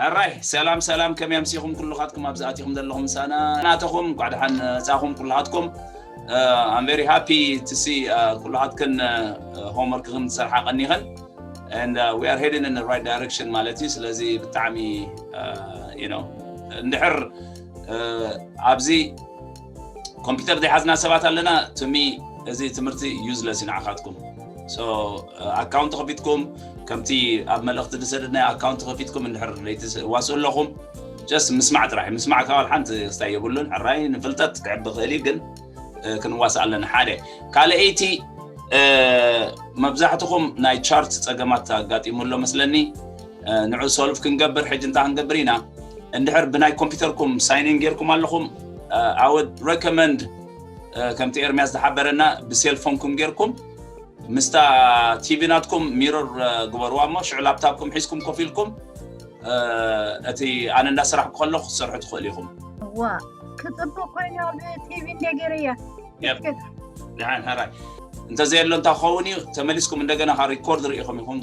ሕራይ ሰላም ሰላም፣ ከመይ ኣምሲኹም ኩልኻትኩም ኣብዚ ኣቲኹም ዘለኹም ምሳና ናተኹም? እንኳዕ ደሓን መጻኹም ኩልኻትኩም። I'm very happy to see ኩልኻትክን homework ክን ዝሰርሓ ቀኒኽን and we are heading in the right direction ማለት እዩ። ስለዚ ብጣዕሚ you know እንድሕር ኣብዚ ኮምፒውተር ዘይሓዝና ሰባት ኣለና፣ to me እዚ ትምህርቲ useless እዩ ንዓኻትኩም። So ኣካውንት ከፊትኩም ከምቲ ኣብ መልእኽቲ ዝሰደድናዮ ኣካውንት ከፊትኩም እንድሕር ለይቲ ዋስኡ ኣለኹም። Just ምስማዕ ጥራሕ እዩ። ምስማዕ ካብ ሓንቲ ክስታይ የብሉን። ሕራይ ንፍልጠት ክዕቢ ክእል እዩ፣ ግን ክንዋስእ ኣለና። ሓደ ካልኣይቲ መብዛሕትኹም ናይ ቻርት ጸገማት ኣጋጢሙ ኣሎ መስለኒ። ንዑ ሶልቭ ክንገብር ሕጂ እንታይ ክንገብር ኢና? እንድሕር ብናይ ኮምፒውተርኩም ሳይን ኢን ጌርኩም ኣለኹም I would recommend ከምቲ ኤርሚያስ ዝሓበረና ብሴልፎንኩም ጌርኩም ምስታ ቲቪ ናትኩም ሚሮር ግበርዋ እሞ ሽዑ ላፕታፕኩም ሒዝኩም ኮፍ ኢልኩም እቲ ኣነ እንዳሰራሕኩ ከለኹ ክትሰርሑ ትኽእሉ ኢኹም። ዋ ክፅቡቅ ኮይኑ ኣብ ቲቪ እንደ ገይረያ ደሓን ሕራይ እንተዘየሎ እንታይ ክኸውን እዩ? ተመሊስኩም እንደገና ካብ ሪኮርድ ርኢኹም ኢኹም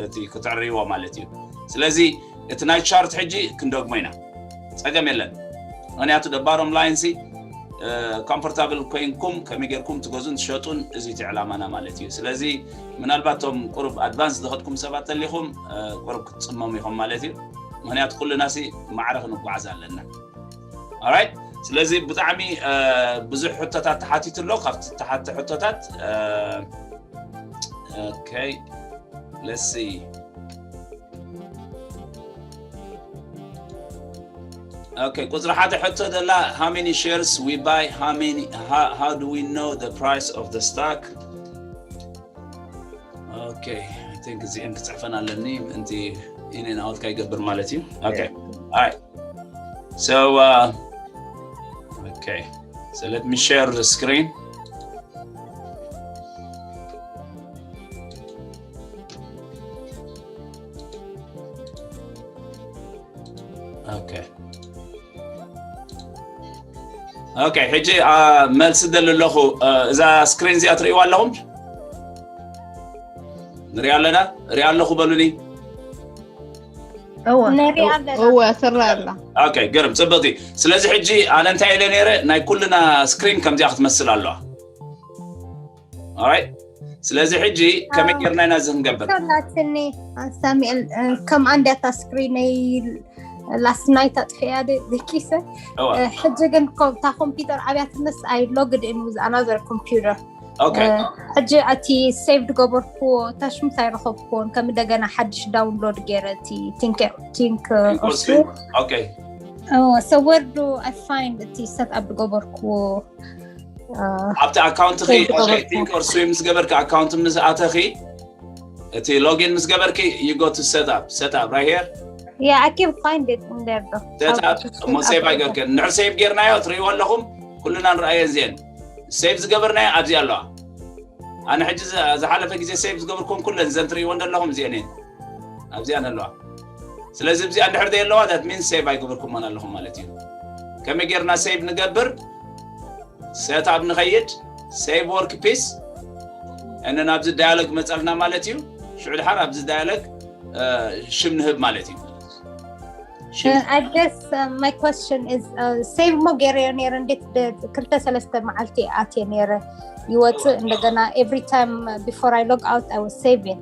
እቲ ክትዕርይዎ ማለት እዩ። ስለዚ እቲ ናይ ቻርት ሕጂ ክንደግሞ ኢና፣ ጸገም የለን። ምክንያቱ ደባሮም ላይንሲ ኮምፎርታብል ኮይንኩም ከመይ ጌርኩም ትገዙን ትሸጡን እዚ እቲ ዕላማና ማለት እዩ። ስለዚ ምናልባት ቶም ቁሩብ ኣድቫንስ ዝኸድኩም ሰባት ተሊኹም ቁሩብ ክትጽመሙ ኢኹም ማለት እዩ። ምክንያቱ ኩልና ሲ ማዕረ ክንጓዓዝ ኣለና። Alright፣ ስለዚ ብጣዕሚ ብዙሕ ሕቶታት ተሓቲቱ ኣሎ። ካብቲ ተሓተ ሕቶታት okay let's see okay ቁፅሪ ሓደ ሕቶ ደላ how many shares we buy, how many how, how do we know the price of the stock? Okay, I think እዚአን ክፅሕፈን ኣለኒ ምእንቲ in and out ከይገብር ማለት እዩ። Okay, alright, so uh, okay, so let me share the screen. Okay. Okay, ሕጂ መልሲ ደሊ ኣለኹ። እዛ ስክሪን እዚኣ ትርእይዋ ኣለኹም? ንሪኣ ኣለና? ሪኣ ኣለኹ በሉኒ። እወ ትረአ ኣላ። Okay፣ ግርም፣ ፅብቕቲ። ስለዚ ሕጂ ኣነ እንታይ ኢለ ነይረ፣ ናይ ኩልና ስክሪን ከምዚኣ ክትመስል ኣለዋ። Alright፣ ስለዚ ሕጂ ከመይ ጌርና ኢና እዚ ክንገብር? ላትኒ ሳሚኤል ከም ኣንዳታ ስክሪነይ ላስት ናይት ኣጥፍያ ደቂሰ ሕጂ ግን እታ ኮምፒውተር ኣብያ ትመስ ኣይ ሎግድ ኢን ዊዝ ኣናዘር ኮምፒውተር። ሕጂ እቲ ሴቭ ዝገበርኩዎ ታሽምስ ኣይረኸብኩዎን ከም እንደገና ሓድሽ ዳውንሎድ ገይረ እቲ ቲንክ ኦርሱ ሰወርዱ ኣይ ፋይንድ እቲ ሰት ኣፕ ዝገበርኩዎ ኣብቲ ኣካውንትኺ ቲንክ ኦር ስዊም ምስ ገበርኪ ኣካውንት ምስ ኣተኺ እቲ ሎጊን ምስ ገበርኪ you go to setup setup right here Yeah, I can find it in there though. Setup እሞ ሴቭ ኣይገርክን ንድሕር ሴቭ ጌርናዮ ትርእይዎ ኣለኹም ኩልና ንረኣየን እዚአን ሴቭ ዝገበርናዮ ኣብዚ ኣለዋ ኣነ ሕጂ ዝሓለፈ ግዜ ሴቭ ዝገበርኩም ኩለን እዘን ትርእይዎ እንደለኹም እዚአን እየን ኣብዚኣን ኣለዋ ስለዚ እዚኣ እንድሕር ዘየለዋ that means ሴቭ ኣይገበርኩሞን ኣለኹም ማለት እዩ ከመይ ጌርና ሴቭ ንገብር setup ንኸይድ save work piece and then ኣብዚ ዳያሎግ መፀልና ማለት እዩ ሽዑ ድሓር ኣብዚ ዳያሎግ ሽም ንህብ ማለት እዩ I guess uh, my question is save ሞ ገይረዮ ነይረ እንዴት ክልተ ሰለስተ መዓልቲ ኣትየ ነይረ ይወፅእ እንደገና every time before I log out I was saving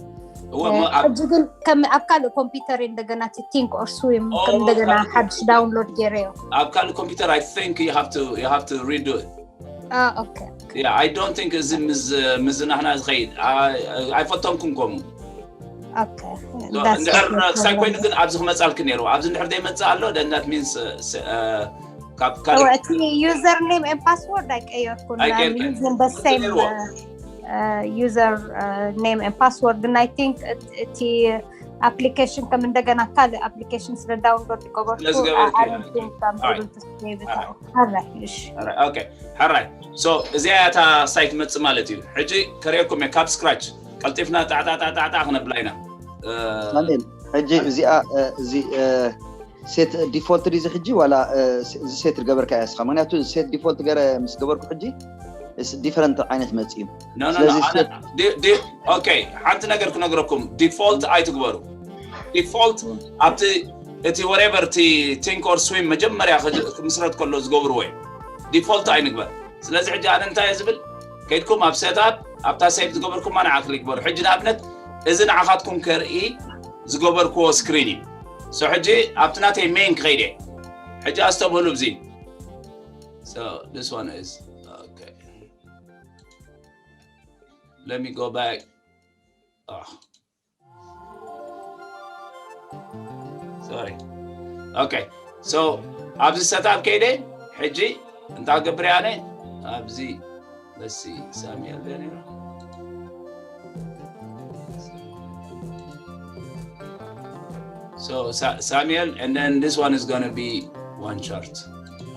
ሕጂ ግን ከም ኣብ ካልእ ኮምፒውተር እንደገና ቲንክ ኦር ስዊም እንደገና ሓድሽ ዳውንሎድ ገይረዮ ኣብ ካልእ ኮምፒውተር I think you have to you have to redo it Ah, okay. Yeah, I don't think እዚ ምስ ናህና ዝኸይድ ኣይፈተንኩም ከምኡ እንድሕር ክሳይ ኮይኑ ግን ኣብዚ ክመፃልክ ነይሩ ኣብዚ እንድሕር ዘይመፅእ ኣሎ that means እቲ user name and password ኣይቀየርኩን using the same user name and password ግን I think እቲ application ከም እንደገና ካልእ application ስለ download ዝገበርኩ ሕራይ so እዚኣ እያ እታ ሳይት መፅእ ማለት እዩ ሕጂ ከርእየኩም እየ ካብ scratch ቀልጢፍና ጣዕጣዕጣዕጣዕ ክነብላ ኢና ሳሙኤል ሕጂ እዚኣ እዚ set default ድዩ ሕጂ ዋላ እዚ set ዝገበርካ እያ እስኻ ምክንያቱ set default ገረ ምስ ገበርኩ ሕጂ different ዓይነት መፅእ እዩ okay ሓንቲ ነገር ክነግረኩም default ኣይትግበሩ default ኣብቲ እቲ whatever እቲ sink or swim መጀመርያ ክምስረት ከሎ ዝገብርዎ እዩ። ዲፎልት ኣይንግበር። ስለዚ ሕጂ ኣነ እንታይ እየ ዝብል? ከይድኩም ኣብ ሴትኣፕ ኣብታ ሴቭ ዝገበርኩማ ንዓ ክሊክ በሩ። ሕጂ ንኣብነት እዚ ንዓኻትኩም ከርኢ ዝገበርክዎ ስክሪን እዩ። So ሕጂ ኣብቲ ናተይ ሜን ክኸይድ እየ። ሕጂ ኣስተብህሉ ብዚ። So this one is okay. Let me go back. Oh. Sorry. Okay. So ኣብዚ ሴትኣፕ ከይደ ሕጂ እንታይ ገብር ኣነ ኣብዚ let's see ሳሙኤል ዶ ነይሩ? So Sa- Samuel, and then this one is gonna be one chart.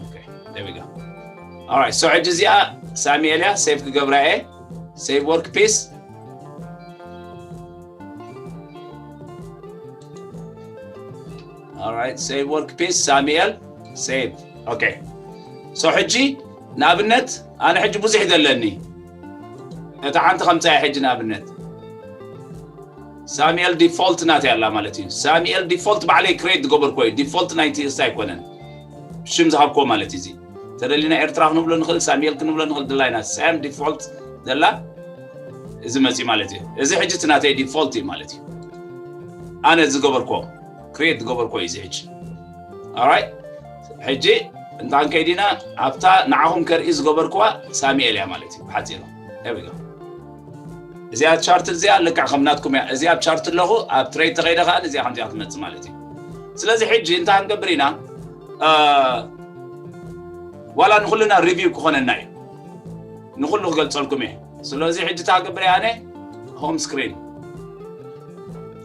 Okay, there we go. All right, so ሕጂ እዚኣ ሳሙኤል እያ። ሴቭ ክገብራ እየ። Save work piece. All right, save work piece ሳሙኤል። Save. Okay. So ሕጂ ንኣብነት ኣነ ሕጂ ብዙሕ ዘለኒ እታ ሓንቲ ከምፃ እየ። ሕጂ ንኣብነት ሳሙኤል ዲፎልት ናተይ ኣላ ማለት እዩ። ሳሙኤል ዲፎልት ባዕለይ ክሬት ዝገበርኮ እዩ። ዲፎልት ናይ ቲስታ ኣይኮነን ሽም ዝሃብኮ ማለት እዩ። እዚ ተደሊና ኤርትራ ክንብሎ ንኽእል፣ ሳሙኤል ክንብሎ ንኽእል፣ ድላይና ሳም ዲፎልት ዘላ እዚ መፂ ማለት እዩ። እዚ ሕጂ እቲ ናተይ ዲፎልት እዩ ማለት እዩ። ኣነ ዝገበርኮ ክሬት ዝገበርኮ እዩ እዚ ሕጂ። All right. ሕጂ እንታን ከይዲና ኣብታ ንዓኹም ከርኢ ዝገበርክዋ ሳሙኤል እያ ማለት እዩ። ብሓፂሩ እዚኣ ቻርት እዚኣ ልክዕ ከም ናትኩም እያ። እዚኣ ኣብ ቻርት ኣለኹ ኣብ ትሬድ ተኸይደ ከዓ እዚኣ ከምዚኣ ትመፅእ ማለት እዩ። ስለዚ ሕጂ እንታይ ክንገብር ኢና? ዋላ ንኩልና ሪቪው ክኾነና እዩ። ንኩሉ ክገልፀልኩም እየ። ስለዚ ሕጂ እንታይ ክገብር እየ ኣነ? ሆም ስክሪን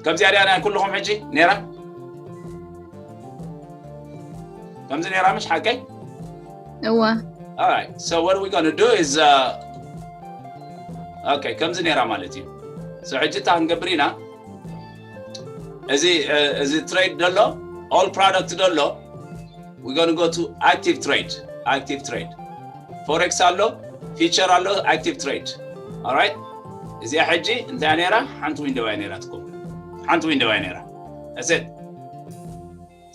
ከምዚኣ ድያ ናይ ኩልኹም ሕጂ ነይራ? ከምዚ ነይራ ምሽ ሓቀይ? እዋ All right. So what we're gonna do is uh, okay, ከምዚ ነይራ ማለት እዩ። So ሕጂ እንታይ ክንገብር ኢና? እዚ እዚ ትሬድ ደሎ ኦል ፕሮዳክት ደሎ we're gonna go to active trade. Active trade forex ኣሎ፣ ፊቸር ኣሎ፣ active trade. All right. እዚኣ ሕጂ እንታይ ነይራ? ሓንቲ ዊንዶው እያ ነይራትኩም። ሓንቲ ዊንዶው እያ ነይራ። That's it.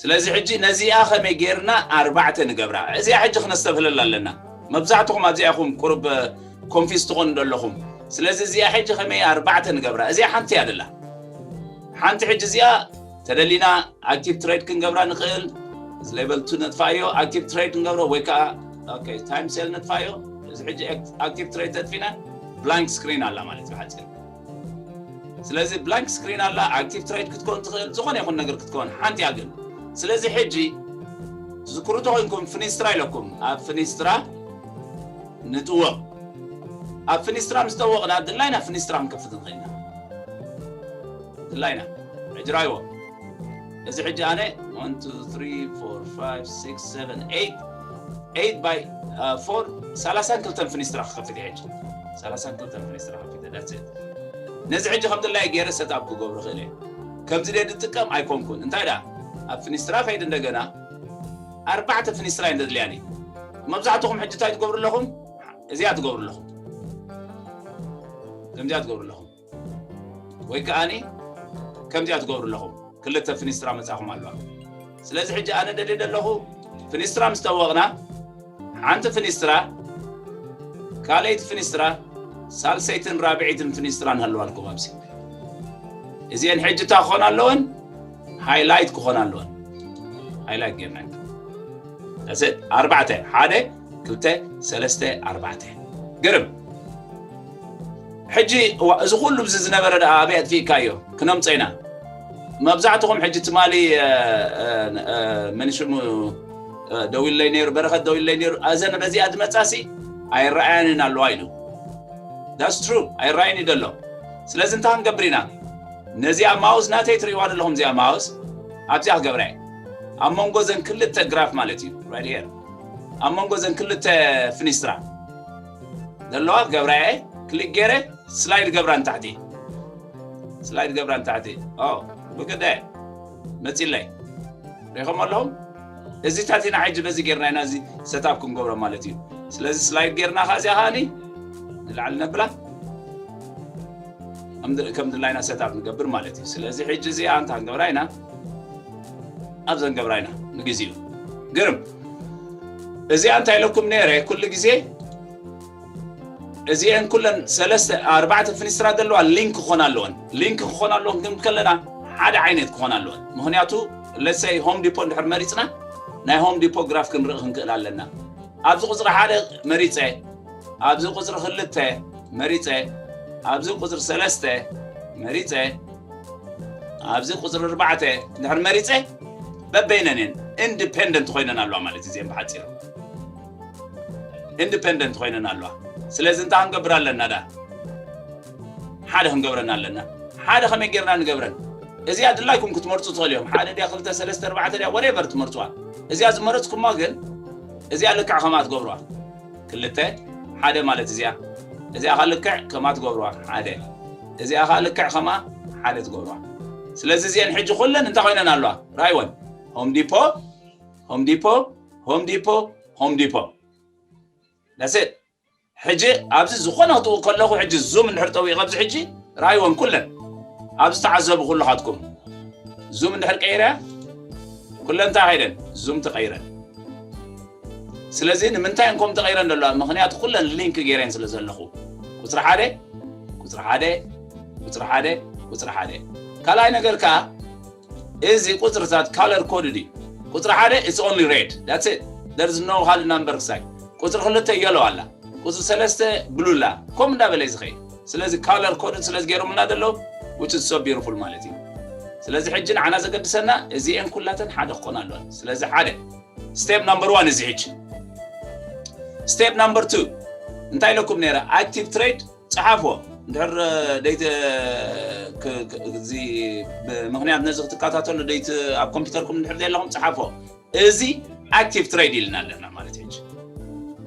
ስለዚ ሕጂ ነዚኣ ከመይ ጌርና ኣርባዕተ ንገብራ? እዚኣ ሕጂ ክነስተብህለላ ኣለና። መብዛሕትኹም ኣብዚኣ ኢኹም ቁሩብ ኮንፊዝ ትኾኑ ዘለኹም። ስለዚ እዚኣ ሕጂ ከመይ ኣርባዕተ ንገብራ? እዚኣ ሓንቲ እያ ደላ። ሓንቲ ሕጂ እዚኣ ተደሊና ኣክቲቭ ትሬድ ክንገብራ ንኽእል። እዚ ሌቨል ቱ ነጥፋዮ ኣክቲቭ ትሬድ ክንገብሮ ወይ ከዓ ታይም ሴል ነጥፋዮ። እዚ ሕጂ ኣክቲቭ ትሬድ ተጥፊና ብላንክ ስክሪን ኣላ ማለት እዩ ሓፂር። ስለዚ ብላንክ ስክሪን ኣላ፣ ኣክቲቭ ትሬድ ክትኮን ትኽእል፣ ዝኾነ ይኹን ነገር ክትኮን ሓንቲ እያ ግን። ስለዚ ሕጂ ትዝክሩ ተኾይንኩም ፍኒስትራ ኢለኩም ኣብ ፍኒስትራ ንጥወቕ። ኣብ ፍኒስትራ ምስ ጠወቕና ድላይና ፍኒስትራ ክንከፍት ንኽእልና ድላይና ሕጂ ራይዎ። እዚ ሕጂ ኣነ one two three four five six seven eight eight by four ሰላሳን ክልተን ፍኒስትራ ክኸፍት እየ ሕጂ። ሰላሳን ክልተን ፍኒስትራ ከፊተ that's it። ነዚ ሕጂ ከም ድላይ ገይረ ሰትኣፕ ክገብሮ ክእል እየ። ከምዚ ድየ ዝጥቀም ኣይኮንኩን። እንታይ ደኣ ኣብ ፍኒስትራ ከይድ እንደገና ኣርባዕተ ፍኒስትራ እየ እንደድልያኒ። መብዛሕትኹም ሕጂ እንታይ ትገብሩ ኣለኹም? እዚኣ ትገብሩ ኣለኹም። ከምዚኣ ትገብሩ ኣለኹም። ወይ ከኣኒ ከምዚኣ ትገብሩ ኣለኹም። ክልተ ፍኒስትራ መጻኹም ኣለዋ። ስለዚ ሕጂ ኣነ ደልየ ዘለኹ ፍኒስትራ ምስ ጠወቕና ሓንቲ ፍኒስትራ ካልኣይቲ ፍኒስትራ ሳልሰይትን ራብዒትን ፍኒስትራ ንህልዋልኩም ኣብዚ እዚአን ሕጂ እታ ክኾና ኣለወን ሃይላይት ክኾና ኣለወን ሃይላይት ጌርና ኣርባዕተ ሓደ ክልተ ሰለስተ ኣርባዕተ ግርም ሕጂ እዚ ኩሉ ብዚ ዝነበረ ደኣ ኣበይ ኣጥፊእካዮ ክነምፀ ኢና መብዛሕትኹም ሕጂ ትማሊ መን ሽሙ ደዊለይ ነይሩ በረኸት ደዊለይ ነይሩ ኣዘን በዚኣ ዝመፃሲ ኣይረኣያንን ኣለዋ ኢሉ that's true ኣይረኣይን እዩ ዘሎ ስለዚ እንታይ ክንገብር ኢና ነዚኣ ማውስ ናተይ ትርእዋ ዘለኹም እዚኣ ማውስ ኣብዚኣ ክገብራ እየ ኣብ መንጎ ዘን ክልተ ግራፍ ማለት እዩ right here ኣብ መንጎ ዘን ክልተ ፍኒስትራ ዘለዋ ክገብራ እየ ክሊክ ገይረ ስላይድ ገብራ ንታሕቲ ስላይድ ገብራ ንታሕቲ ብግደ መፂለይ ሪኢኹም ኣለኹም እዚታት ኢና ሕጂ በዚ ጌርና ኢና እዚ ሰታፕ ክንገብሮ ማለት እዩ ስለዚ ስላይድ ጌርና ከ እዚኣ ከኣኒ ንላዕሊ ነብላ ከም ድላይና ሰታፕ ንገብር ማለት እዩ ስለዚ ሕጂ እዚኣ እንታይ ክንገብራ ኢና ኣብዘን ገብራ ኢና ንግዜኡ። ግርም። እዚኣ እንታይ ኢለኩም ነይረ? ኩሉ ግዜ እዚአን ኩለን ሰለስተ ኣርባዕተ ፍኒስትራ ዘለዋ ሊንክ ክኾና ኣለወን። ሊንክ ክኾና ኣለወን ግን ከለና ሓደ ዓይነት ክኾና ኣለወን። ምኽንያቱ let's say ሆም ዲፖ እንድሕር መሪፅና ናይ ሆም ዲፖ ግራፍ ክንርኢ ክንክእል ኣለና። ኣብዚ ቁፅሪ ሓደ መሪፀ፣ ኣብዚ ቁፅሪ ክልተ መሪፀ፣ ኣብዚ ቁፅሪ ሰለስተ መሪፀ፣ ኣብዚ ቁፅሪ ኣርባዕተ እንድሕር መሪፀ በበይነን እየን ኢንዲፔንደንት ኮይነን ኣለዋ ማለት እዩ። እዚአን ብሓፂሩ ኢንዲፔንደንት ኮይነን ኣለዋ። ስለዚ እንታይ ክንገብር ኣለና ዳ? ሓደ ክንገብረን ኣለና። ሓደ ከመይ ጌርና ንገብረን? እዚኣ ድላይኩም ክትመርፁ ትኽእሉ እዮም። ሓደ ድያ፣ ክልተ፣ ሰለስተ፣ ኣርባዕተ ድያ፣ ወሬቨር ትመርፅዋ። እዚኣ ዝመረፅኩማ ግን እዚኣ ልክዕ ከምኣ ትገብርዋ። ክልተ፣ ሓደ ማለት እዚኣ። እዚኣ ኸዓ ልክዕ ከምኣ ትገብርዋ። ሓደ። እዚኣ ኸዓ ልክዕ ከምኣ ሓደ ትገብርዋ። ስለዚ እዚአን ሕጂ ኩለን እንታይ ኮይነን ኣለዋ? ራይወን፣ ሆም ዲፖ፣ ሆም ዲፖ፣ ሆም ዲፖ፣ ሆም ዲፖ። That's it። ሕጂ ኣብዚ ዝኾነ ክትኡ ከለኹ ሕጂ ዙም እንድሕር ጠዊቐ ኣብዚ ሕጂ ራይወን ኩለን ኣብዚ ተዓዘቡ ኩልኻትኩም ዙም እንድሕር ቀይረ ኩለን እንታይ ከይደን ዙም ተቐይረን። ስለዚ ንምንታይ እንኮም ተቐይረን ዘለዋ? ምኽንያቱ ኩለን ሊንክ ገይረን ስለ ዘለኹ ቁፅሪ ሓደ ቁፅሪ ሓደ ቁፅሪ ሓደ ቁፅሪ ሓደ። ካልኣይ ነገር ከዓ እዚ ቁፅርታት color coded እዩ። ቁፅሪ ሓደ it's only red, that's it, there is no ካልእ number ክሳይ። ቁፅሪ ክልተ የሎ ኣላ፣ ቁፅሪ ሰለስተ ብሉ ኣላ፣ ከምኡ እንዳበለ እዩ ዝኸይድ። ስለዚ color coded ስለ ዝገይሮምና ዘለዉ which is so beautiful ማለት እዩ። ስለዚ ሕጂ ንዓና ዘገድሰና እዚአን ኩላተን ሓደ ክኾና ኣለወን። ስለዚ ሓደ step number one እዚ ሕጂ። Step number two እንታይ ኢለኩም ነይረ? ኣክቲቭ ትሬድ ጸሓፎ። እንድሕር ደይት እዚ ምኽንያት ነዚ ክትከታተሉ ደይት ኣብ ኮምፒውተርኩም እንድሕር ዘለኹም ጸሓፎ። እዚ ኣክቲቭ ትሬድ ኢልና ኣለና ማለት እዩ።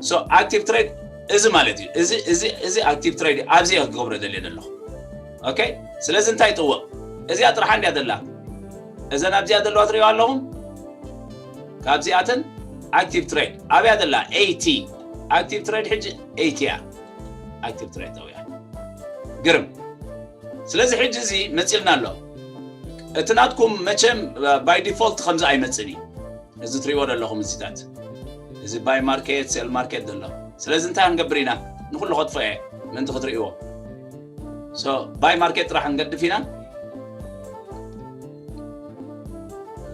So ኣክቲቭ ትሬድ እዚ ማለት እዩ። እዚ እዚ እዚ ኣክቲቭ ትሬድ ኣብዚ ክገብሮ ደልየ ዘለኹ። ኦኬ፣ ስለዚ እንታይ ጥውቕ? እዚኣ ጥራሕ እንድያ ዘላ። እዘን ኣብዚኣ ዘለዋ ትሪኦ ኣለኹም? ካብዚኣተን ኣክቲቭ ትሬድ ኣብያ ዘላ? ኤይቲ። ኣክቲቭ ትሬድ ሕጂ ኤይቲ እያ። ኣክቲቭ ትሬድ ኣብያ። ግርም። ስለዚ ሕጂ እዚ መፂልና ኣሎ። እቲ ናትኩም መቸም ባይ ዲፎልት ከምዚ ኣይመፅን እዩ። እዚ ትሪእዎ ዘለኹም እዚታት፣ እዚ ባይ ማርኬት፣ ሴል ማርኬት ዘሎ። ስለዚ እንታይ ክንገብር ኢና? ንኩሉ ከጥፍኦ እየ ምእንቲ ክትርእይዎ። So ባይ ማርኬት ጥራሕ ክንገድፍ ኢና።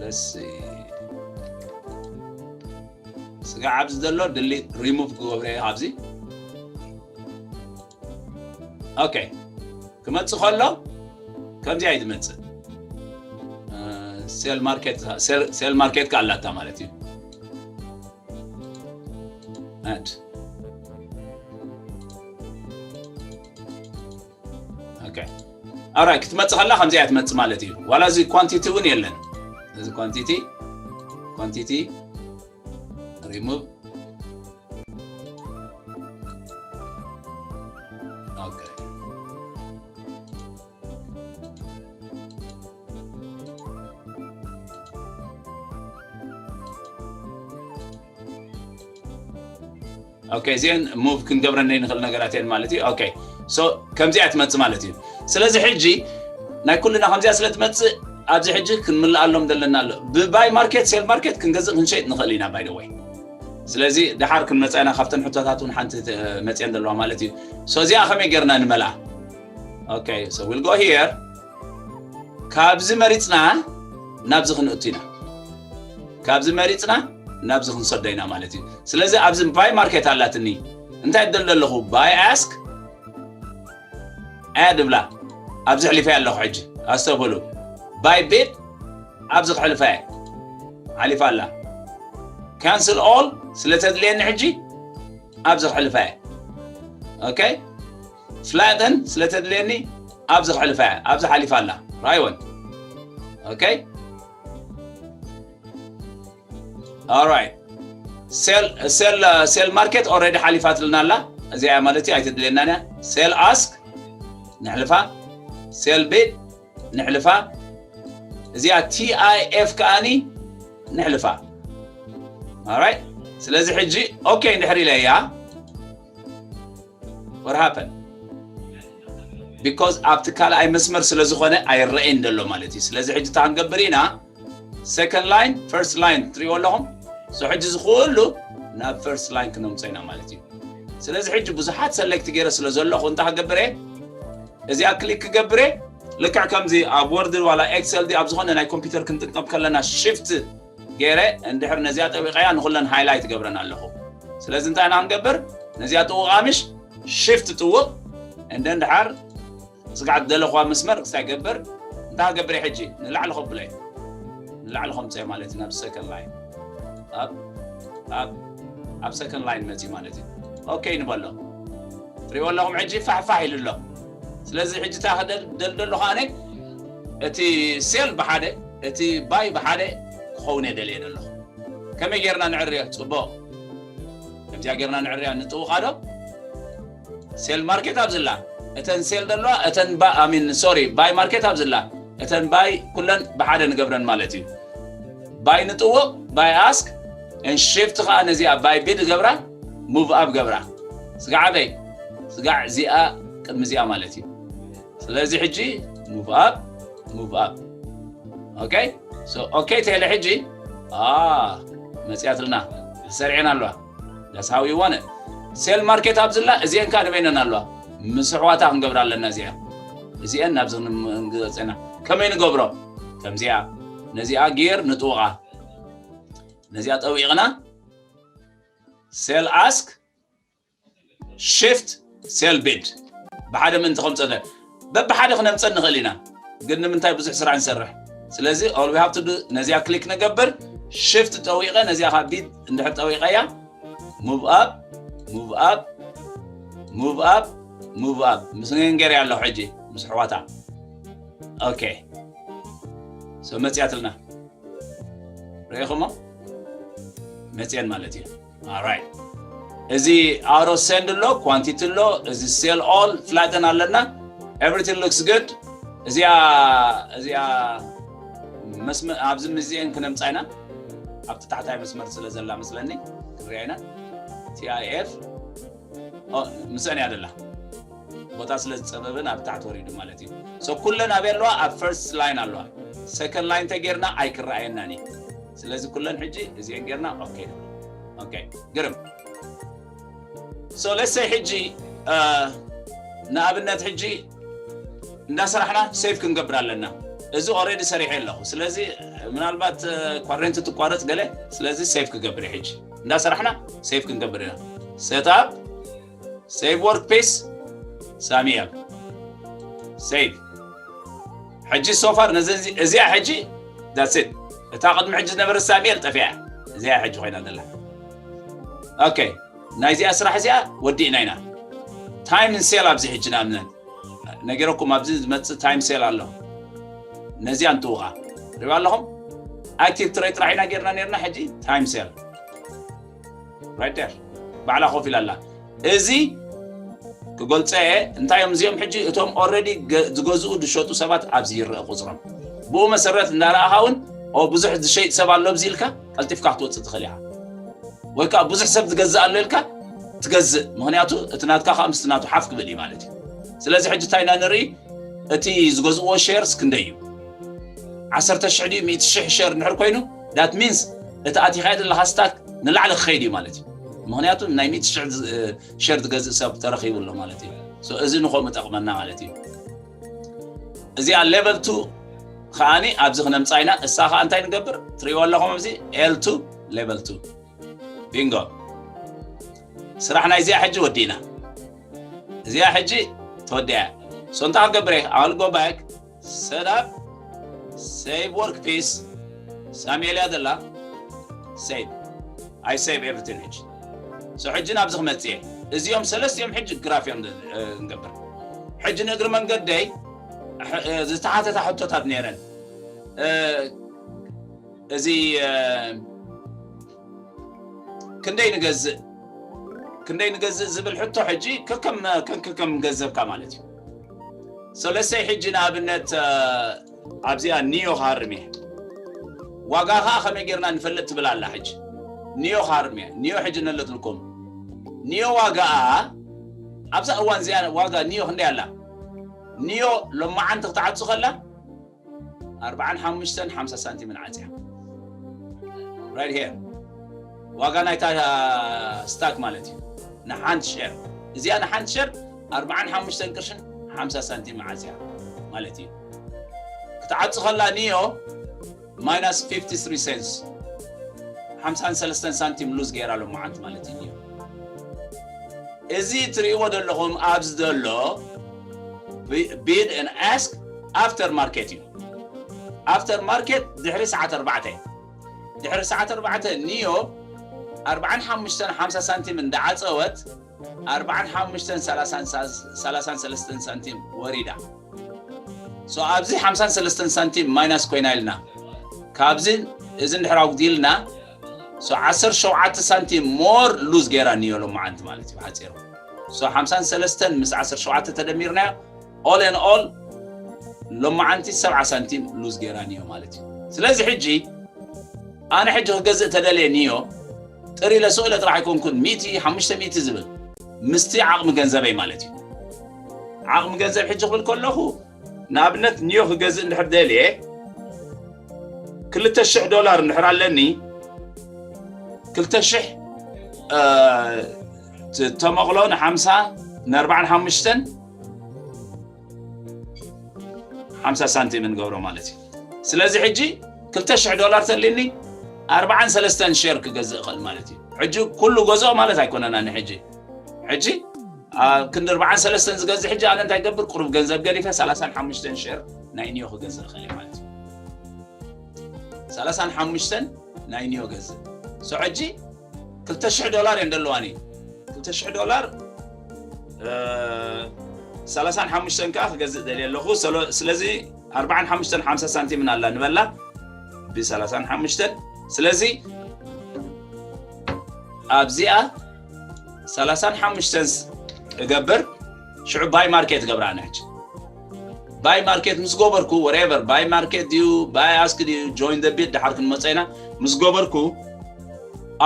Let's see። ስጋዕ ኣብዚ ዘሎ ድሊት ሪሙቭ ክገብረ እየ ካብዚ። ኦኬ፣ ክመጽእ ከሎ ከምዚኣ እዩ ዝመጽእ። ሴል ማርኬት፣ ሴል ማርኬት ከኣላታ ማለት እዩ። ኣድ ኦኬ፣ ኣራይ ክትመጽእ ከላ ከምዚኣ ትመጽእ ማለት እዩ። ዋላ እዚ ኳንቲቲ እውን የለን። እዚ ኳንቲቲ ኳንቲቲ ሪሙቭ። ኦኬ፣ ኦኬ፣ እዚአን ሙቭ ክንገብረን ዘይንኽእል ነገራት እየን ማለት እዩ። ኦኬ፣ ሶ ከምዚኣ ትመጽእ ማለት እዩ። ስለዚ ሕጂ ናይ ኩልና ከምዚኣ ስለ ትመጽእ ኣብዚ ሕጂ ክንምልኣሎም ዘለና ኣሎ። ብባይ ማርኬት ሴል ማርኬት ክንገዝእ ክንሸይጥ ንኽእል ኢና ባይ ወይ። ስለዚ ደሓር ክንመጻ ኢና ካብተን ሕቶታት እውን ሓንቲ መጽየን ዘለዋ ማለት እዩ። ሶ እዚኣ ከመይ ጌርና ንመልኣ? ኦኬ፣ so we'll go here። ካብዚ መሪጽና ናብዚ ክንእቱ ኢና። ካብዚ መሪጽና ናብዚ ክንሰዶ ኢና ማለት እዩ። ስለዚ ኣብዚ ባይ ማርኬት ኣላትኒ። እንታይ ደል ዘለኹ? ባይ ኣስክ ኣድ ብላ። ኣብዚ ሕሊፈ ኣለኹ ሕጂ። ኣስተብህሉ። ባይ ቤት ኣብዚ ክሕልፋ እየ። ሓሊፋ ኣላ። ካንስል ኦል ስለ ተድልየኒ ሕጂ ኣብዚ ክሕልፋ እየ። ኦኬ፣ ፍላተን ስለ ተድልየኒ ኣብዚ ክሕልፋ እየ። ኣብዚ ሓሊፋ ኣላ። ራይወን። ኦኬ፣ ኦራይት። ሴል ሴል ሴል ማርኬት ኦልሬዲ ሓሊፋትልና ኣላ። እዚኣ ማለት እዩ ኣይትድልየናን እያ። ሴል ኣስክ ንሕልፋ፣ ሴል ቤት ንሕልፋ። እዚኣ ቲ ኣይ ኤፍ ከኣኒ ንሕልፋ። ኦራይት፣ ስለዚ ሕጂ ኦኬ እንድሕር ኢለ እያ። What happened? ቢኮዝ ኣብቲ ካልኣይ መስመር ስለ ዝኾነ ኣይረኣይን ዘሎ ማለት እዩ። ስለዚ ሕጂ እንታይ ክንገብር ኢና? second line፣ first line ትሪእዎ ኣለኹም። So ሕጂ እዚ ኩሉ ናብ first line ክነምፅኦ ኢና ማለት እዩ። ስለዚ ሕጂ ብዙሓት select ገይረ ስለ ዘለኹ እንታይ ክገብር እየ? እዚኣ click ክገብር እየ። ልክዕ ከምዚ ኣብ ወርድ ዋላ ኤክሰል ድዩ ኣብ ዝኾነ ናይ ኮምፒውተር ክንጥቀም ከለና ሽፍት ገይረ እንድሕር ነዚኣ ጠዊቐያ ንኹለን ሃይላይት ገብረን ኣለኹ። ስለዚ እንታይ ኢና ክንገብር? ነዚኣ ጥውቕ ኣምሽ ሽፍት ጥውቕ እንደ እንድሓር ስጋዕ ደለኹዋ መስመር ክስታይ ገብር እንታይ ገብር ሕጂ ንላዕሊ ከብለ ንላዕሊ ከምፀ ማለት እዩ ናብ second line ኣብ ኣብ ኣብ second line መፂ ማለት እዩ። ኦኬ ንበሎ። ትሪእዎ ኣለኹም ሕጂ ፋሕፋሕ ኢሉ ኣሎ። ስለዚ ሕጂ እንታይ ክደልደሎ ከኣነ እቲ ሴል ብሓደ እቲ ባይ ብሓደ ክኸውን እየ ደልየ ዘለኹ። ከመይ ጌርና ንዕርዮ? ፅቡቕ። ከምዚኣ ጌርና ንዕርያ ንጥውቓ ዶ? ሴል ማርኬት ኣብዝላ እተን ሴል ዘለዋ እተን ኣሚን ሶሪ ባይ ማርኬት ኣብዝላ እተን ባይ ኩለን ብሓደ ንገብረን ማለት እዩ። ባይ ንጥውቕ ባይ ኣስክ ን ሽፍት ከዓ ነዚኣ ባይ ቢድ ገብራ ሙቭ ኣብ ገብራ ስጋዕ ኣበይ ስጋዕ እዚኣ ቅድሚ እዚኣ ማለት እዩ። ስለዚ ሕጂ ሙቭ ኣብ ሙቭ ኣብ ኦኬ ኦኬ ቴለ ሕጂ መፅያትልና ተሰሪዐን ኣለዋ። ዳስሃዊ ዋነ ሴል ማርኬት ኣብዝላ እዚአን ከዓ ንበይነን ኣለዋ። ምስ ኣሕዋታ ክንገብራ ኣለና እዚአ እዚአን ናብዚ ክንገፀና ከመይ ንገብሮ? ከምዚኣ ነዚኣ ጌር ንጥውቓ ነዚኣ ጠዊቕና ሴል ኣስክ ሽፍት ሴል ቢድ ብሓደ ምእንቲ ከምፀለ በብሓደ ክነምፀ ንኽእል ኢና። ግን ንምንታይ ብዙሕ ስራሕ ንሰርሕ? ስለዚ all we have to do ነዚኣ ክሊክ ንገብር ሽፍት ጠዊቐ ነዚኣ ካብ ቢድ እንድሕር ጠዊቐያ ሙቭ ኣብ ሙቭ ኣብ ሙቭ ኣብ ሙቭ ኣብ ምስ ንገር ያለሁ ሕጂ ምስ ኣሕዋታ ኦኬ ሶ መፅያትልና ርኢኹሞ መፅየን ማለት እዩ። ኦራይት እዚ ኣውሮ ሴንድ ኣሎ ኳንቲቲ ኣሎ እዚ ሴል ኦል ፍላተን ኣለና everything looks good። እዚኣ እዚኣ መስመ ኣብዚ ምስዚአን ክነምፃ ኢና ኣብቲ ታሕታይ መስመር ስለ ዘላ መስለኒ ክንሪኣ ኢና ቲኣይኤፍ ምስአን እያ ደላ ቦታ ስለ ዝፀበበን ኣብ ታሕቲ ወሪዱ ማለት እዩ። So ኩለን ኣበይ ኣለዋ? ኣብ ፈርስት ላይን ኣለዋ። ሰከንድ ላይን ተጌርና ኣይክረኣየናን እዩ። ስለዚ ኩለን ሕጂ እዚአን ጌርና ኦኬ ኦኬ ግርም። So let's say ሕጂ ንኣብነት ሕጂ እንዳሰራሕና ሴቭ ክንገብር ኣለና። እዚ ኦልሬዲ ሰሪሐ ኣለኹ። ስለዚ ምናልባት ኳረንቲ ትቋረፅ ገለ ስለዚ ሴቭ ክገብር እየ ሕጂ እንዳሰራሕና ሴቭ ክንገብር ኢና። ሴትኣፕ ሴቭ ወርክ ፒስ ሳሙኤል ሴቭ። ሕጂ ሶፋር ነዚ እዚኣ ሕጂ that's it እታ ቅድሚ ሕጂ ዝነበረ ሳሙኤል ጠፊኣ እዚኣ ሕጂ ኮይና ዘላ። ኦኬ ናይዚኣ ስራሕ እዚኣ ወዲእና ኢና። ታይም ን ሴል ኣብዚ ሕጂ ንኣብነት ነገረኩም ኣብዚ ዝመፅእ ታይም ሴል ኣሎ። ነዚኣ እንትውቓ ሪባ ኣለኹም ኣክቲቭ ትሬድ ጥራሕ ኢና ጌርና ነርና ሕጂ ታይም ሴል right there ባዕላ ኮፍ ኢላ ኣላ። እዚ ክገልፀ እየ እንታይ እዮም እዚኦም ሕጂ እቶም ኦልሬዲ ዝገዝኡ ዝሸጡ ሰባት ኣብዚ ይረአ ቁፅሮም። ብኡ መሰረት እንዳረኣኻ እውን ኦ ብዙሕ ዝሸይጥ ሰብ ኣሎ ኣብዚ ኢልካ ቀልጢፍካ ክትወፅእ ትኽእል ኢኻ። ወይ ከዓ ብዙሕ ሰብ ዝገዝእ ኣሎ ኢልካ ትገዝእ። ምክንያቱ እቲ ናትካ ከዓ ምስቲ ናቱ ሓፍ ክብል እዩ ማለት እዩ። ስለዚ ሕጂ እንታይ ኢና ንርኢ እቲ ዝገዝእዎ ሼርስ ክንደይ እዩ? ዓሰርተ ሽሕ ድዩ ሚእቲ ሽሕ ሸር እንድሕር ኮይኑ that means እቲ ኣቲኻዮ ዘለኻ ስታክ ንላዕሊ ክኸይድ እዩ ማለት እዩ። ምክንያቱ ናይ ሚእቲ ሽሕ ሸር ዝገዝእ ሰብ ተረኺቡ ኣሎ ማለት እዩ። እዚ ንኸምኡ ጠቕመና ማለት እዩ። እዚኣ ሌቨል ቱ ከዓኒ ኣብዚ ክነምፃ ኢና። እሳ ከዓ እንታይ ንገብር ትሪእዎ ኣለኹም ኣብዚ ኤል ቱ ሌቨል ቱ ቢንጎ ስራሕ ናይ እዚኣ ሕጂ ወዲእና። እዚኣ ሕጂ ተወዲኣ። So እንታይ ክገብር እየ? I'll go back set up save work piece ሳሙኤል እያ ዘላ save I save everything ሕጂ so ሕጂ ናብዚ ክመፅእ እየ። እዚኦም ሰለስቲኦም ሕጂ ግራፍ እዮም ንገብር። ሕጂ ንእግሪ መንገደይ ዝተሓተታ ሕቶታት ነይረን እዚ ክንደይ ንገዝእ ክንደይ ንገዝእ ዝብል ሕቶ ሕጂ ከከም ከከም ገንዘብካ ማለት እዩ። ሰለሰይ ሕጂ ንኣብነት ኣብዚኣ ኒዮ ክሃርም እየ ዋጋ ከዓ ከመይ ጌርና ንፈልጥ ትብል ኣላ። ሕጂ ኒዮ ክሃርም እየ ኒዮ ሕጂ ነለትልኩም ኒዮ ዋጋኣ ኣብዛ እዋን እዚኣ ዋጋ ኒዮ ክንደይ ኣላ? ኒዮ ሎማዓንቲ ክትዓፁ ከላ ኣርባዓን ሓሙሽተን ሓምሳ ሳንቲምን ዓፅያ። right here ዋጋ ናይታ ስታክ ማለት እዩ። ንሓንቲ ሸር እዚኣ ንሓንቲ ሸር ኣርባዓን ሓሙሽተን ቅርሽን ሓምሳ ሳንቲም መዓጽያ ማለት እዩ። ክትዓጽ ከላ ኒዮ minus fifty three cents ሓምሳን ሰለስተን ሳንቲም ሉዝ ገይራ ሎማዓንቲ ማለት እዩ። እዚ ትርእይዎ ዘለኹም ኣብዚ ዘሎ bid and ask after market እዩ። After market ድሕሪ ሰዓት ኣርባዕተ ድሕሪ ሰዓት ኣርባዕተ ኒዮ ኣርባዓን ሓሙሽተን ሓምሳ ሳንቲም እንዳዓፀወት ኣርባዓን ሓሙሽተን ሰላሳን ሰለስተን ሳንቲም ወሪዳ። So ኣብዚ ሓምሳን ሰለስተን ሳንቲም ማይናስ ኮይና ኢልና ካብዚ እዚ እንድሕር ኣጉዲልና so ዓሰርተ ሸውዓተ ሳንቲም ሞር ሉዝ ገይራ ኒዮ ሎማዓንቲ ማለት እዩ። ሓፂሩ so ሓምሳን ሰለስተን ምስ ዓሰርተ ሸውዓተ ተደሚርናዮ all in all ሎማዓንቲ ሰብዓ ሳንቲም ሉዝ ገይራ ኒዮ ማለት እዩ። ስለዚ ሕጂ ኣነ ሕጂ ክገዝእ ተደልየ ኒዮ ጥሪ ለስእለ ጥራሕ ኣይኮንኩን ሚእቲ ሓሙሽተ ሚእቲ ዝብል ምስቲ ዓቕሚ ገንዘበይ ማለት እዩ። ዓቕሚ ገንዘብ ሕጂ ክብል ከለኹ ንኣብነት ኒዮ ክገዝእ እንድሕር ደልየ ክልተ ሽሕ ዶላር እንድሕር ኣለኒ ክልተ ሽሕ ተመቕሎ ንሓምሳ ንኣርባዓን ሓሙሽተን ሓምሳ ሳንቲም ንገብሮ ማለት እዩ። ስለዚ ሕጂ ክልተ ሽሕ ዶላር ተልኒ ኣርባዓን ሰለስተን ሸር ክገዝእ እኽእል ማለት እዩ። ሕጂ ኩሉ ገዝኦ ማለት ኣይኮነን። ኣነ ሕጂ ሕጂ ኣብ ክንዲ ኣርባዓን ሰለስተን ዝገዝእ ሕጂ ኣነ እንታይ ገብር ቁሩብ ገንዘብ ገዲፈ ሰላሳን ሓሙሽተን ሸር ናይ ኒዮ ክገዝእ እኽእል ማለት እዩ። ሰላሳን ሓሙሽተን ናይ ኒዮ ገዝእ so ሕጂ ክልተ ሽሕ ዶላር እየን ዘለዋኒ። ክልተ ሽሕ ዶላር ሰላሳን ሓሙሽተን ከዓ ክገዝእ ደልየ ኣለኹ። ስለዚ ኣርባዓን ሓሙሽተን ሓምሳ ሳንቲምን ኣላ ንበላ ብሰላሳን ሓሙሽተን ስለዚ ኣብዚኣ ሰላሳን ሓሙሽተን እገብር ሽዑ ባይ ማርኬት ገብራ ኣነ ሕጂ ባይ ማርኬት ምስ ገበርኩ whatever ባይ ማርኬት ድዩ ባይ ኣስክ ድዩ join the bid ድሓር ክንመፀ ኢና ምስ ገበርኩ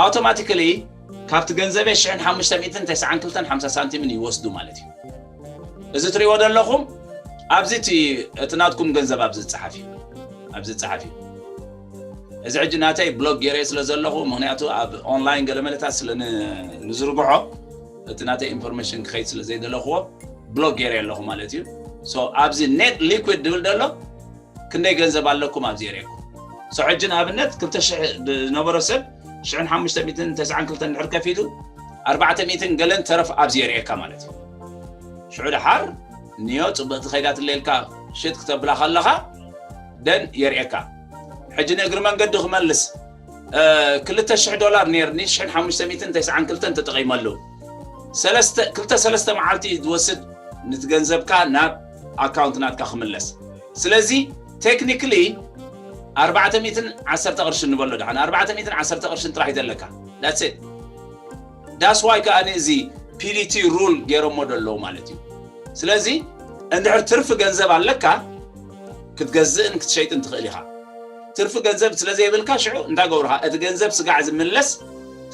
ኣውቶማቲካሊ ካብቲ ገንዘበ ሽሕን ሓሙሽተ ሚእትን ተስዓን ክልተን ሓምሳ ሳንቲምን ይወስዱ ማለት እዩ። እዚ ትሪእዎ ዘለኹም ኣብዚ እቲ ናትኩም ገንዘብ ኣብዚ ዝፀሓፍ እዩ ኣብዚ ዝፀሓፍ እዩ። እዚ ሕጂ ናተይ ብሎክ ገይረ ስለ ዘለኹ ምክንያቱ ኣብ ኦንላይን ገለመለታት ስለ ንዝርግሖ እቲ ናተይ ኢንፎርሜሽን ክኸይድ ስለ ዘይደለኽዎ ብሎክ ገይረ ኣለኹ ማለት እዩ። ኣብዚ ኔት ሊኩድ ድብል ደሎ ክንደይ ገንዘብ ኣለኩም ኣብዚ የርእየኩም። ሕጂ ንኣብነት ክልተ ሽሕ ዝነበሮ ሰብ ሽሕን ሓሙሽተ ሚእትን ተስዓን ክልተን ድሕር ከፊሉ ኣርባዕተ ሚእትን ገለን ተረፍ ኣብዚ የርእየካ ማለት እዩ። ሽዑ ድሓር ንዮ ፅብቕቲ ከይዳትለልካ ሽጥ ክተብላ ከለኻ ደን የርእየካ። ሕጂ ንእግሪ መንገዲ ክመልስ ክልተ ሽሕ ዶላር ነርኒ ሽሕን ሓሙሽተ ሚእትን ተስዓን ክልተን ተጠቒመሉ። ክልተ ሰለስተ መዓልቲ ዝወስድ ንቲ ገንዘብካ ናብ ኣካውንት ናትካ ክምለስ። ስለዚ ቴክኒክሊ ኣርባዕተ ሚእትን ዓሰርተ ቅርሽን ንበሎ ድሓን ኣርባዕተ ሚእትን ዓሰርተ ቅርሽን ጥራሕ እዩ ዘለካ። ዳስዋይ ከዓ እዚ ፒዲቲ ሩል ገይሮሞ ደለዉ ማለት እዩ። ስለዚ እንድሕር ትርፊ ገንዘብ ኣለካ ክትገዝእን ክትሸይጥን ትኽእል ኢኻ። ትርፊ ገንዘብ ስለ ዘይብልካ ሽዑ እንታይ ገብርካ እቲ ገንዘብ ስጋዕ ዝምለስ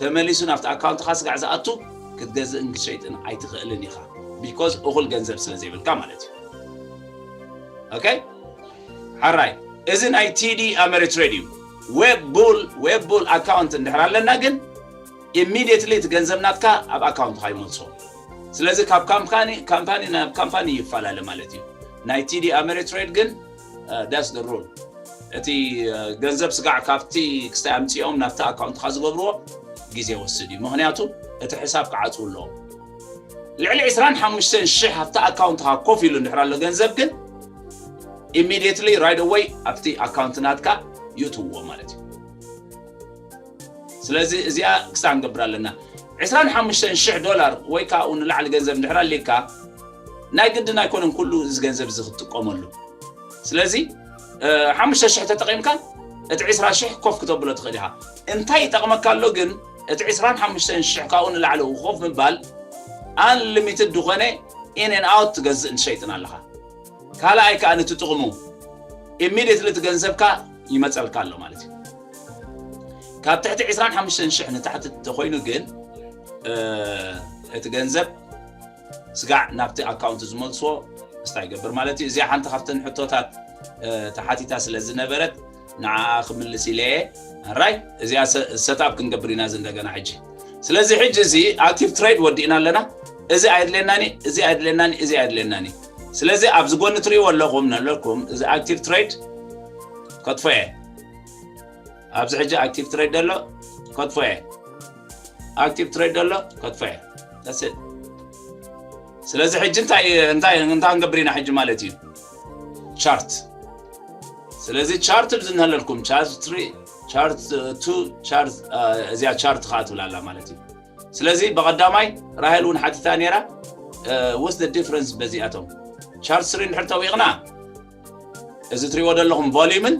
ተመሊሱ ናብቲ ኣካውንትካ ስጋዕ ዝኣቱ ክትገዝእን ክትሸይጥን ኣይትኽእልን ኢኻ። ቢኮዝ እኹል ገንዘብ ስለ ዘይብልካ ማለት እዩ። ኦኬ ሓራይ እዚ ናይ ቲዲ ኣመሪትሬድ እዩ። ዌብ ቡል ዌብ ቡል ኣካውንት እንድሕር ኣለና ግን ኢሚዲየትሊ እቲ ገንዘብ ናትካ ኣብ ኣካውንትካ ይመልሶ። ስለዚ ካብ ካምፓኒ ካምፓኒ ናብ ካምፓኒ ይፈላለ ማለት እዩ። ናይ ቲዲ ኣመሪትሬድ ግን ዳስ ሩል እቲ ገንዘብ ስጋዕ ካብቲ ክስታይ ኣምፅኦም ናብቲ ኣካውንትካ ዝገብርዎ ግዜ ወስድ እዩ። ምክንያቱ እቲ ሕሳብ ክዓፅው ኣለዎም። ልዕሊ ዕስራን ሓሙሽተን ሽሕ ኣብቲ ኣካውንትካ ኮፍ ኢሉ እንድሕር ኣሎ ገንዘብ ግን ኢሚዲየትሊ ራይት ኣወይ ኣብቲ ኣካውንት ናትካ ይእትውዎ ማለት እዩ። ስለዚ እዚኣ ክሳብ ንገብር ኣለና። ዕስራን ሓሙሽተን ሽሕ ዶላር ወይ ካብኡ ንላዕሊ ገንዘብ እንድሕር ኣልካ ናይ ግድን ኣይኮነን ኩሉ እዚ ገንዘብ እዚ ክትጥቀመሉ። ስለዚ ሓሙሽተ ሽሕ ተጠቒምካ እቲ ዕስራ ሽሕ ኮፍ ክተብሎ ትኽእል ኢኻ። እንታይ ይጠቕመካ ኣሎ ግን እቲ ዕስራን ሓሙሽተን ሽሕ ካብኡ ንላዕሊ ኮፍ ምባል ኣንሊሚትድ ዝኾነ ኢን ኤን ኣውት ትገዝእን ትሸይጥን ኣለኻ። ካልኣይ ከዓ ነቲ ጥቕሙ ኢሚዲየትሊ እቲ ገንዘብካ ይመፀልካ ኣሎ ማለት እዩ። ካብ ትሕቲ ዕስራን ሓሙሽተን ሽሕ ንታሕቲ ተኮይኑ ግን እቲ ገንዘብ ስጋዕ ናብቲ ኣካውንት ዝመልስዎ ስታይ ይገብር ማለት እዩ። እዚኣ ሓንቲ ካብተን ሕቶታት ተሓቲታ ስለ ዝነበረት ንዓ ክምልስ ኢለ እየ። ራይ እዚኣ ሰታፕ ክንገብር ኢና እዚ እንደገና ሕጂ። ስለዚ ሕጂ እዚ ኣክቲቭ ትሬድ ወዲእና ኣለና። እዚ ኣይድለናኒ፣ እዚ ኣይድለናኒ፣ እዚ ኣይድለናኒ። ስለዚ ኣብዚ ጎኒ ትሪእዎ ኣለኹም ነለኩም እዚ ኣክቲቭ ትሬድ ከጥፎ እየ። ኣብዚ ሕጂ ኣክቲቭ ትሬድ ዘሎ ከጥፎ እየ። ኣክቲቭ ትሬድ ዘሎ ከጥፎ እየ። ስለዚ ሕጂ እንታይ እንታይ እንታይ ክንገብር ኢና ሕጂ ማለት እዩ? ቻርት። ስለዚ ቻርት ብዝንህለልኩም ቻርት ትሪ፣ ቻርት ቱ፣ ቻርት እዚኣ ቻርት ከዓ ትብላላ ማለት እዩ። ስለዚ ብቐዳማይ ራሄል እውን ሓቲታ ነይራ። What's the difference በዚኣቶም? ቻርት ስሪ እንድሕር ተዊቕና እዚ ትሪእዎ ዘለኹም ቮሊዩምን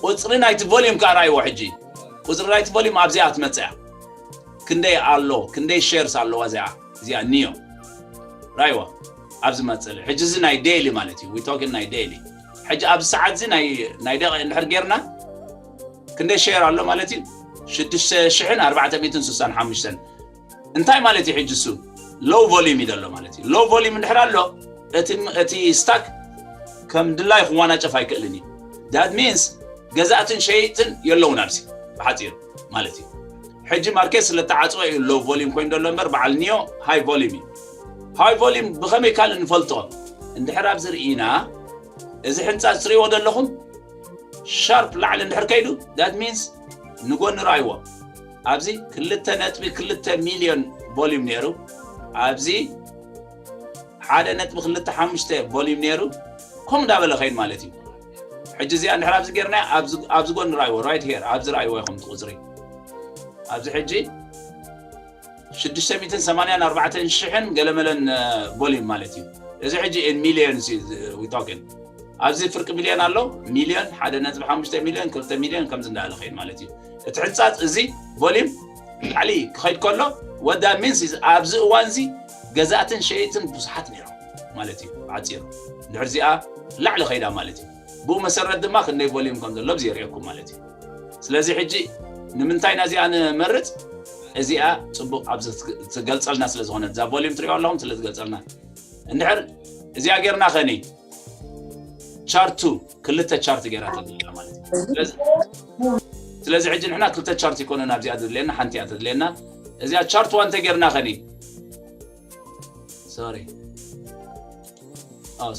ቁፅሪ ናይቲ ቮሊዩም ከዓ ራይዎ። ሕጂ ቁፅሪ ናይቲ ቮሊዩም ኣብዚኣ ትመፅያ ክንደይ ኣሎ፣ ክንደይ ሼርስ ኣለዋ እዚኣ እዚኣ ኒዮ ራይዋ ኣብዚ መፅሊ። ሕጂ እዚ ናይ ዴይሊ ማለት እዩ። ዊቶክን ናይ ዴይሊ ሕጂ ኣብዚ ሰዓት እዚ ናይ ደቂ እንድሕር ጌርና ክንደይ ሼር ኣሎ ማለት እዩ? ሽዱሽተ ሽሕን ኣርባዕተ ሚእትን ስሳን ሓሙሽተን። እንታይ ማለት እዩ ሕጂ እሱ? ሎው ቮሊዩም እዩ ዘሎ ማለት እዩ። ሎው ቮሊዩም እንድሕር ኣሎ እቲ ስታክ ከም ድላይ ክዋናጨፍ ኣይክእልን እዩ። That means ገዛእትን ሸይጥን የለውን ኣብዚ ብሓፂሩ ማለት እዩ። ሕጂ ማርኬት ስለተዓፅወ እዩ ሎው ቮሊዩም ኮይኑ ዘሎ እምበር በዓል ኒዮ ሃይ ቮሊዩም እዩ። ሃይ ቮሊዩም ብኸመይ ካልእ ንፈልጦ? እንድሕር ኣብዚ ርኢና እዚ ሕንፃ ዝትሪእዎ ዘለኹም ሻርፕ ላዕሊ እንድሕር ከይዱ that means ንጎኒ ረኣይዎ። ኣብዚ ክልተ ነጥቢ ክልተ ሚልዮን ቮሊዩም ነይሩ። ኣብዚ ሓደ ነጥቢ ክልተ ሓሙሽተ ቮሊዩም ነይሩ። ከምኡ እንዳበለ ከይድ ማለት እዩ። ሕጂ እዚኣ እንድሕር ኣብዚ ጌርና ኣብዚ ጎኒ ረኣይዎ right here ኣብዚ ረኣይዎ ኢኹም እቲ ቁፅሪ ኣብዚ ሕጂ ሽዱሽተ ሚእትን ሰማንያን ኣርባዕተን ሽሕን ገለመለን ቮሊዩም ማለት እዩ። እዚ ሕጂ in millions we talking ኣብዚ ፍርቂ ሚልዮን ኣሎ። ሚልዮን ሓደ ነጥቢ ሓሙሽተ ሚልዮን ክልተ ሚልዮን ከምዚ እንዳለ ኸይድ ማለት እዩ። እቲ ሕንፃፅ እዚ ቮሊዩም ላዕሊ ክኸይድ ከሎ what that means is ኣብዚ እዋን እዚ ገዛእትን ሸይጥን ብዙሓት ነይሮም ማለት እዩ። ብዓፂሩ እንድሕር እዚኣ ላዕሊ ኸይዳ ማለት እዩ። ብኡ መሰረት ድማ ክንደይ ቮሊዩም ከም ዘሎ ብዚ የርእየኩም ማለት እዩ። ስለዚ ሕጂ ንምንታይ ኢና እዚኣ ንመርፅ? እዚኣ ፅቡቕ ኣብዚ ትገልፀልና ስለ ዝኾነት እዛ ቮሊዩም ትሪኦ ኣለኹም ስለ ትገልፀልና እንድሕር እዚኣ ጌርና ኸኒ ቻርቱ ክልተ ቻርት ጌራ ተድልያ ማለት እዩ። ስለዚ ሕጂ ንሕና ክልተ ቻርት ይኮነን ኣብዚኣ ተድልየና ሓንቲ እያ ተድልየና። እዚኣ ቻርት ዋን ተጌርና ኸኒ ሶሪ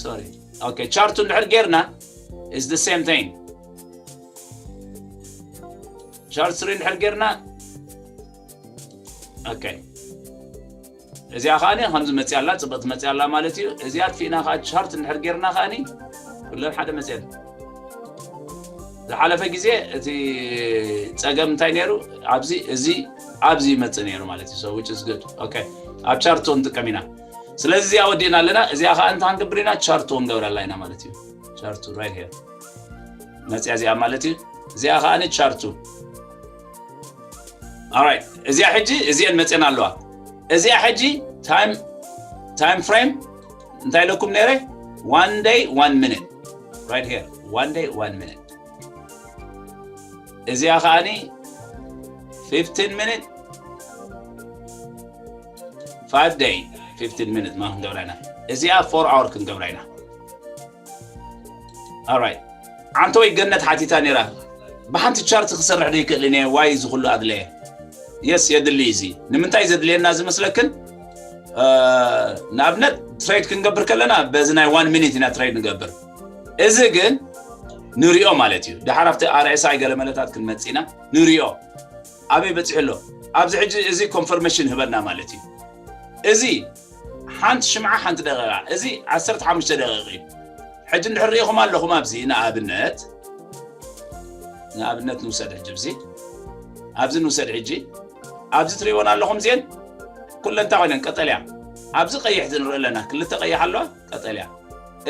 ሶሪ ኦኬ ቻርቱ እንድሕር ጌርና is the same thing። ቻርት ስሪ እንድሕር ጌርና ኦኬ እዚኣ ከዓኒ ከምዚ መፅያ ኣላ ፅብቕቲ መፅያ ኣላ ማለት እዩ። እዚኣ ኣጥፊእና ከዓ ቻርት እንድሕር ጌርና ከዓኒ ኩለን ሓደ መፅየን። ዝሓለፈ ግዜ እቲ ፀገም እንታይ ነይሩ? ኣብዚ እዚ ኣብዚ ይመፅእ ነይሩ ማለት እዩ። So which is good okay ኣብ ቻርት ንጥቀም ኢና። ስለዚ እዚኣ ወዲእና ኣለና። እዚኣ ከዓ እንታይ ክንገብር ኢና? ቻርት ክንገብረላ ኢና ማለት እዩ። ቻርቱ right here መፅያ እዚኣ ማለት እዩ። እዚኣ ከዓ ቻርቱ right እዚኣ ሕጂ እዚአን መፅየን ኣለዋ። እዚኣ ሕጂ time time frame እንታይ ኢለኩም ነይረ? One day one minute right here one day one minute እዚኣ ከዓኒ fifteen minute five day fifteen minute ማለት ክንገብራ ኢና። እዚኣ four hour ክንገብራ ኢና። Alright ዓንተወይ ገነት ሓቲታ ነይራ ብሓንቲ ቻርት ክሰርሕ ዶ ይክእል እየ why እዚ ኩሉ ኣድለየ? Yes የድሊ እዚ ንምንታይ ዘድልየና ዝመስለክን ንኣብነት ትሬድ ክንገብር ከለና በዚ ናይ one minute ኢና ትሬድ ንገብር። እዚ ግን ንሪኦ ማለት እዩ። ድሓር ኣብቲ RSI ገለመለታት ክንመፅእ ኢና ንሪኦ ኣበይ በፂሑ ኣሎ። ኣብዚ ሕጂ እዚ ኮንፈርሜሽን ህበና ማለት እዩ። እዚ ሓንቲ ሽምዓ ሓንቲ ደቂቃ እዚ ዓሰርተ ሓሙሽተ ደቂቃ እዩ። ሕጂ እንድሕር ሪኢኹም ኣለኹም ኣብዚ ንኣብነት ንኣብነት ንውሰድ ሕጂ ኣብዚ ኣብዚ ንውሰድ ሕጂ ኣብዚ ትሪእወን ኣለኹም እዚአን ኩለን እንታይ ኮይነን ቀጠልያ ኣብዚ ቀይሕ ዝንርኢ ኣለና ክልተ ቀይሕ ኣለዋ ቀጠልያ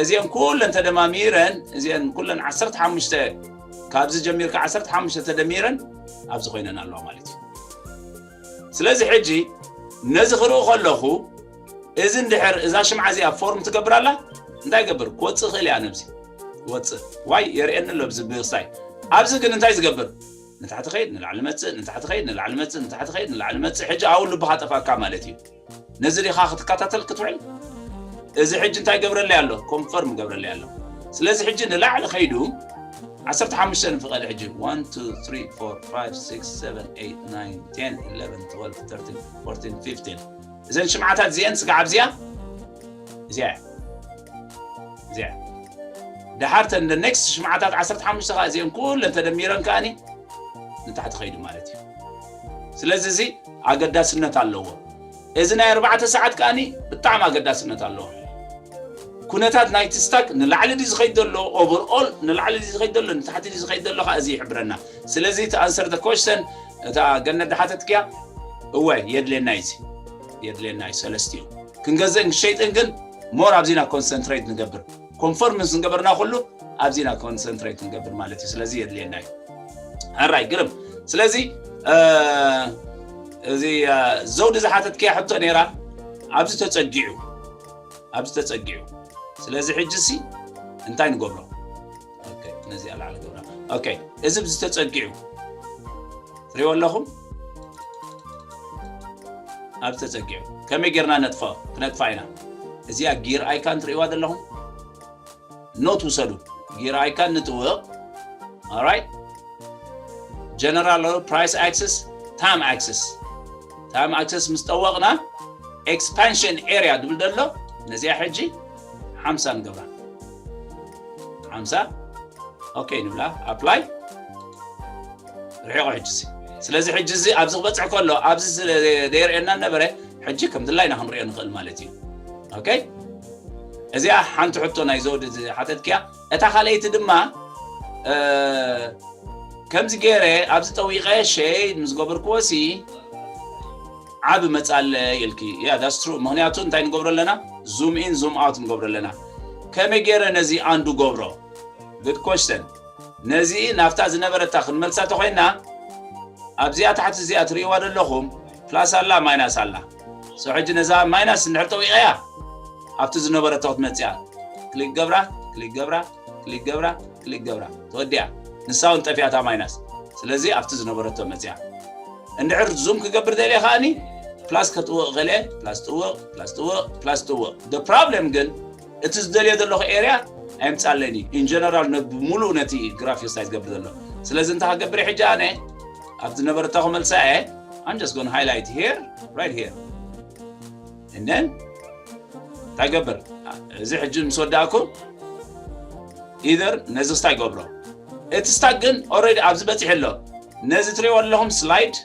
እዚአን ኩለን ተደማሚረን እዚአን ኩለን ዓሰርተ ሓሙሽተ ካብዚ ጀሚርካ ዓሰርተ ሓሙሽተ ተደሚረን ኣብዚ ኮይነን ኣለዋ ማለት እዩ። ስለዚ ሕጂ ነዚ ክርኢ ከለኹ እዚ እንድሕር እዛ ሽምዓ እዚኣ ፎርም ትገብር ኣላ እንታይ ይገብር ክወፅእ ክእል እያ ነብዚ ወፅእ ዋይ የርእየኒ ኣሎ ብዚ ብክሳይ ኣብዚ ግን እንታይ ዝገብር ንታሕቲ ኸይድ ንላዕሊ መፅእ ንታሕቲ ኸይድ ንላዕሊ መፅእ ንታሕቲ ኸይድ ንላዕሊ መፅእ ሕጂ ኣብኡ ልብኻ ጠፋካ ማለት እዩ። ነዚ ዲኻ ክትከታተል ክትውዕል እዚ ሕጂ እንታይ ገብረለይ ኣሎ ኮንፈርም ገብረለይ ኣሎ። ስለዚ ሕጂ ንላዕሊ ኸይዱ ዓሰርተ ሓሙሽተ ንፍቐድ ሕጂ። One, two, three, four, five, six, seven, eight, nine, ten, eleven, twelve, thirteen, fourteen, fifteen። እዘን ሽምዓታት እዚአን ስጋዕ ኣብዚኣ፣ እዚኣ እያ። እዚኣ እያ። ደሓር ተን the next ሽምዓታት ዓሰርተ ሓሙሽተ ከዓ እዚአን ኩለን ተደሚረን ከዓኒ ንታሕቲ ኸይዱ ማለት እዩ። ስለዚ እዚ ኣገዳስነት ኣለዎ። እዚ ናይ ኣርባዕተ ሰዓት ከዓኒ ብጣዕሚ ኣገዳስነት ኣለዎ። ኩነታት ናይቲ ስታክ ንላዕሊ ድዩ ዝኸይድ ዘሎ፣ ኦቨርኦል ንላዕሊ ድዩ ዝኸይድ ዘሎ፣ ንታሕቲ ድዩ ዝኸይድ ዘሎ ከዓ እዚ ይሕብረና። ስለዚ እቲ ኣንሰር the question፣ እታ ገነት ድሓተትክያ፣ እወ የድልየና እዩ፣ እዚ የድልየና እዩ። ሰለስቲኡ ክንገዝእን ክሸይጥን ግን ሞር ኣብዚና ኮንሰንትሬት ንገብር። ኮንፈርም ምስ ንገበርና ኩሉ ኣብዚና ኮንሰንትሬት ንገብር ማለት እዩ። ስለዚ የድልየና እዩ። ኣራይ ግርም። ስለዚ እዚ ዘውዲ ዝሓተትክያ ሕቶ ነይራ፣ ኣብዚ ተፀጊዑ፣ ኣብዚ ተፀጊዑ። ስለዚ ሕጂ ሲ እንታይ ንገብሮ? ነዚ ኣላዕሊ ገብራ። ኦኬ፣ እዚ ብዚ ተፀጊዑ ትሪእዎ ኣለኹም። ኣብዚ ተፀጊዑ ከመይ ጌርና ነጥፋ ክነጥፋ ኢና? እዚኣ ጊር ኣይካን ትሪእዋ ዘለኹም? ኖት ውሰዱ። ጊር ኣይካን ንጥውቕ። ኦራይት፣ ጀነራል ፕራይስ ኣክሰስ፣ ታይም ኣክሰስ። ታይም ኣክሰስ ምስ ጠወቕና ኤክስፓንሽን ኤርያ ድብል ደሎ፣ ነዚኣ ሕጂ ሓምሳ ንገብራ። ሓምሳ። ኦኬ ንብላ። ኣፕላይ። ርሒቑ ሕጂ እዚ። ስለዚ ሕጂ እዚ ኣብዚ ክበፅሕ ከሎ ኣብዚ ዘይርእየና ነበረ፣ ሕጂ ከም ድላይና ክንሪኦ ንኽእል ማለት እዩ። ኦኬ፣ እዚኣ ሓንቲ ሕቶ ናይ ዘውዲ ዝሓተትክያ። እታ ካልኣይቲ ድማ ከምዚ ገይረ ኣብዚ ጠዊቐ ሸይድ ምስ ገበርክዎ ሲ ዓብ መጻለ ኢልኪ። ያ that's true። ምኽንያቱ እንታይ ንገብሮ ኣለና? ዙም ኢን ዙም ኣውት ንገብሮ ኣለና። ከመይ ገይረ ነዚ ኣንዱ ገብሮ? Good question። ነዚ ናብታ ዝነበረታ ክንመልሳ ተኾይና ኣብዚኣ ታሕቲ እዚኣ ትርእይዋ ዘለኹም ፕላስ ኣላ ማይናስ ኣላ። So ሕጂ ነዛ ማይናስ እንድሕር ጠዊቐያ ኣብቲ ዝነበረቶ ክትመጽያ። ክሊክ ገብራ፣ ክሊክ ገብራ፣ ክሊክ ገብራ፣ ክሊክ ገብራ። ተወዲኣ። ንሳ እውን ጠፊኣታ ማይናስ። ስለዚ ኣብቲ ዝነበረቶ መጽያ። እንድሕር ዙም ክገብር ደልየ ከኣኒ ፕላስ ከጥውቕ ከልየ ፕላስ ጥውቕ ፕላስ ጥውቕ ፕላስ ጥውቕ። The problem ግን እቲ ዝደልዮ ዘለኹ ኤርያ ኣይምጻለኒ። In general ብሙሉእ ነቲ ግራፊክስ እንታይ ዝገብር ዘሎ። ስለዚ እንታይ ክገብር ሕጂ ኣነ ኣብ ዝነበረቶ ክመልሳ እየ። I'm just gonna highlight here, right here. And then እንታይ ገብር? እዚ ሕጂ ምስ ወዳእኩ ኢደር ነዚ ስታይ ገብሮ። እቲ ስታክ ግን ኦልሬዲ ኣብዚ በፂሑ ኣሎ። ነዚ ትሪእዎ ኣለኹም ስላይድ፣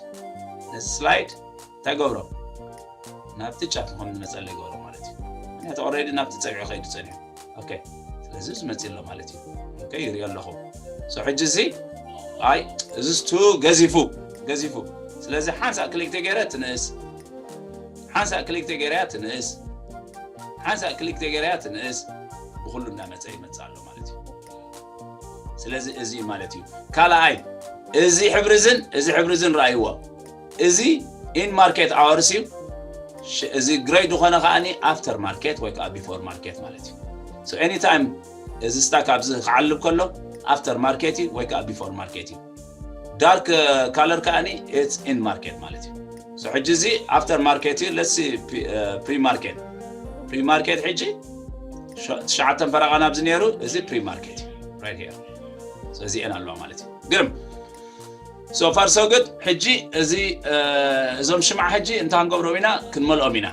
ነዚ ስላይድ እንታይ ገብሮ? ናብቲ ጫፍ ንኸም ዝመፀለ ይገብሮ ማለት እዩ። ምክንያቱ ኦልሬዲ ናብቲ ፀግዒ ከይዱ ፀኒሑ። ኦኬ፣ ስለዚ ዝመፅእ ኣሎ ማለት እዩ። ኦኬ፣ ይሪኦ ኣለኹ። So ሕጂ እዚ ኣይ እዚ ስቱ ገዚፉ፣ ገዚፉ። ስለዚ ሓንሳእ ክሊክ ተገይረ ትንእስ፣ ሓንሳእ ክሊክ ተገይረያ ትንእስ፣ ሓንሳእ ክሊክ ተገይረያ ትንእስ። ብኩሉ እንዳመፀ ይመፅእ ኣሎ ማለት እዩ። ስለዚ እዚ እዩ ማለት እዩ። ካልኣይ እዚ ሕብሪ ዝን እዚ ሕብሪ ዝን ረኣይዎ። እዚ ኢን ማርኬት ኣወርስ እዩ። እዚ ግሬይ ዝኾነ ከዓኒ ኣፍተር ማርኬት ወይ ከዓ ቢፎር ማርኬት ማለት እዩ። So ኤኒታይም እዚ ስታክ ኣብዚ ክዓልብ ከሎ ኣፍተር ማርኬት እዩ ወይ ከዓ ቢፎር ማርኬት እዩ። ዳርክ ካለር ከዓኒ ኢትስ ኢን ማርኬት ማለት እዩ። So ሕጂ እዚ ኣፍተር ማርኬት እዩ። ለሲ ፕሪ ማርኬት፣ ፕሪ ማርኬት ሕጂ ትሽዓተን ፈረቓን ኣብዚ ነይሩ። እዚ ፕሪ ማርኬት እዩ። Right here። So እዚአን ኣለዋ ማለት እዩ። ግርም። So far so good። ሕጂ እዚ እዞም ሽምዓ ሕጂ እንታይ ክንገብሮም ኢና? ክንመልኦም ኢና።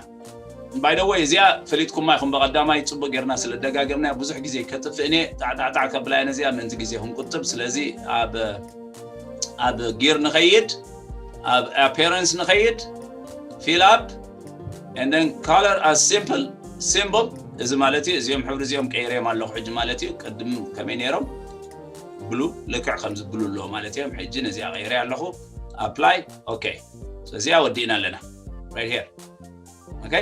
By the way እዚኣ ፈሊጥኩማ ኢኹም። ብቐዳማይ ፅቡቅ ጌርና ስለ ደጋገምና ብዙሕ ግዜ ከጥፍእን እየ። ጣዕጣዕጣዕ ከብላ እየ ነዚኣ ምእንቲ ግዜ ክንቁጥብ። ስለዚ ኣብ ኣብ ጊር ንኸይድ፣ ኣብ ኣፒራንስ ንኸይድ፣ ፊል ኣፕ and then color as simple symbol። እዚ ማለት እዩ እዚኦም ሕብሪ እዚኦም ቀይረዮም ኣለኹ ሕጂ ማለት እዩ። ቅድም ከመይ ነይሮም? ብሉ፣ ልክዕ ከምዚ ብሉ ኣለዎ ማለት እዮም። ሕጂ ነዚኣ ቀይረ ኣለኹ። ኣፕላይ። ኦኬ፣ እዚኣ ወዲእና ኣለና። Right here። ኦኬ፣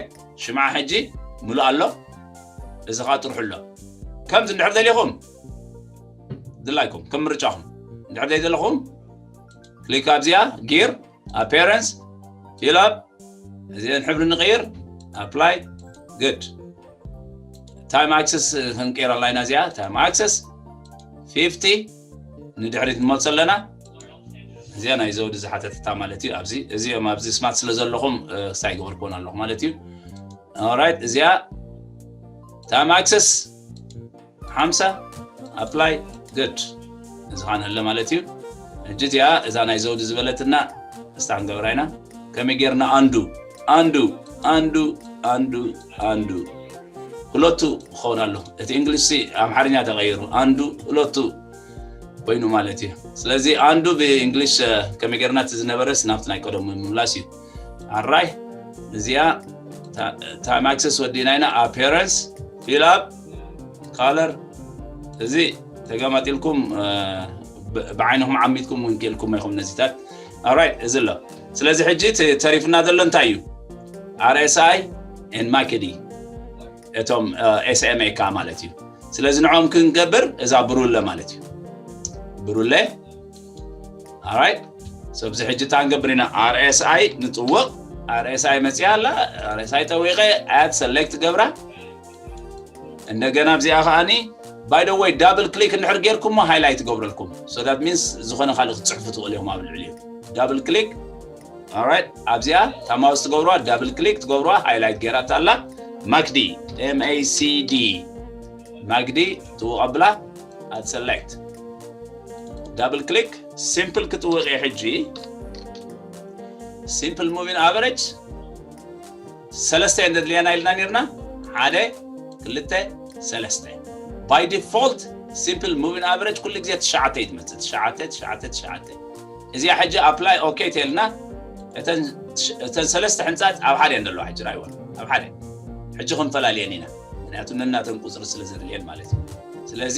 ሽምዓ ሕጂ ምሉእ ኣሎ። እዚ ኸዓ ጥርሑ ኣሎ። ከምዚ እንድሕር ደሊኹም ድላይኩም ከም ምርጫኹም። እንድሕር ዘይደለኹም ክሊክ ኣብዚኣ ጊር ኣፒራንስ ፊል ኣፕ እዚአን ሕብሪ ንቕይር። ኣፕላይ። ግድ ታይም ኣክሰስ ክንቀይር ኣላይና። እዚኣ ታይም ኣክሰስ ፊፍቲ ንድሕሪት ንመልሶ ኣለና። እዚኣ ናይ ዘውዲ ዝሓተትታ ማለት እዩ። ኣብዚ እዚኦም ኣብዚ ስማት ስለ ዘለኹም ክሳይ ገበርክዎን ኣለኹ ማለት እዩ። ኦራይት፣ እዚኣ ታይም ኣክሰስ ሓምሳ ኣፕላይ። ግድ እዚ ኸዓ ንህለ ማለት እዩ። ሕጂ እዚኣ እዛ ናይ ዘውዲ ዝበለትና እስታ ክንገብራ ኢና። ከመይ ጌርና ኣንዱ ኣንዱ ኣንዱ ኣንዱ ኣንዱ ሁለቱ ክኸውን ኣሎ። እቲ እንግሊሽ ኣምሓርኛ ተቐይሩ ኣንዱ ሁለቱ ኮይኑ ማለት እዩ። ስለዚ ኣንዱ ብእንግሊሽ ከመይ ጌርና እቲ ዝነበረስ ናብቲ ናይ ቀደሙ ምምላስ እዩ። ኣራይ እዚኣ ታይም ኣክሰስ ወዲና ኢና። ኣፒራንስ፣ ፊል ኣፕ፣ ካለር፣ እዚ ተገማጢልኩም ብዓይንኹም ዓሚትኩም እውን ክኢልኩም ኢኹም ነዚታት። ኣራይ እዚ ኣሎ። ስለዚ ሕጂ ተሪፍና ዘሎ እንታይ እዩ? ኣር ኤስ ኣይ ኤን ማክዲ እቶም ኤስ ኤም ኤ ካ ማለት እዩ። ስለዚ ንዕኦም ክንገብር እዛ ብሩለ ማለት እዩ። ብሩለ ኣራይ ሰብዚ ሕጂ እታ ንገብር ኢና። ኣር ኤስ ኣይ ንጥውቕ። ኣር ኤስ ኣይ መፅያ ኣላ። ኣር ኤስ ኣይ ጠዊቐ ኣድ ሰሌክት ገብራ። እንደገና ኣብዚኣ ከዓኒ ባይ ደ ወይ ዳብል ክሊክ እንድሕር ጌርኩሞ ሃይላይት ገብረልኩም። So that means ዝኾነ ካልእ ክትፅሕፉ ትኽእሉ ኢኹም ኣብ ልዕሊ እዩ። ዳብል ክሊክ ኣራይት ኣብዚኣ ታማውስ ትገብርዋ ዳብል ክሊክ ትገብርዋ ሃይላይት ጌራታ ኣላ። ማክዲ ኤም ኤ ሲ ዲ ማግዲ ትውቕ ኣብላ ኣድ ሰሌክት ዳብል ክሊክ ሲምፕል ክጥውቕ እየ ሕጂ። ሲምፕል ሙቪን ኣቨሬጅ ሰለስተ እንደ ድልያና ኢልና ነርና ሓደ ክልተ ሰለስተ። ባይ ዲፎልት ሲምፕል ሙቪን ኣቨሬጅ ኩሉ ግዜ ትሽዓተ እዩ ትመፅእ። ትሽዓተ ትሽዓተ ትሽዓተ። እዚኣ ሕጂ ኣፕላይ ኦኬ ተልና እተን ሰለስተ ሕንፃት ኣብ ሓደ እየን ዘለዋ ሕጂ ራይወን ኣብ ሓደ። ሕጂ ክንፈላልየን ኢና ምክንያቱ ነናተን ቁፅሪ ስለ ዘድልየን ማለት እዩ። ስለዚ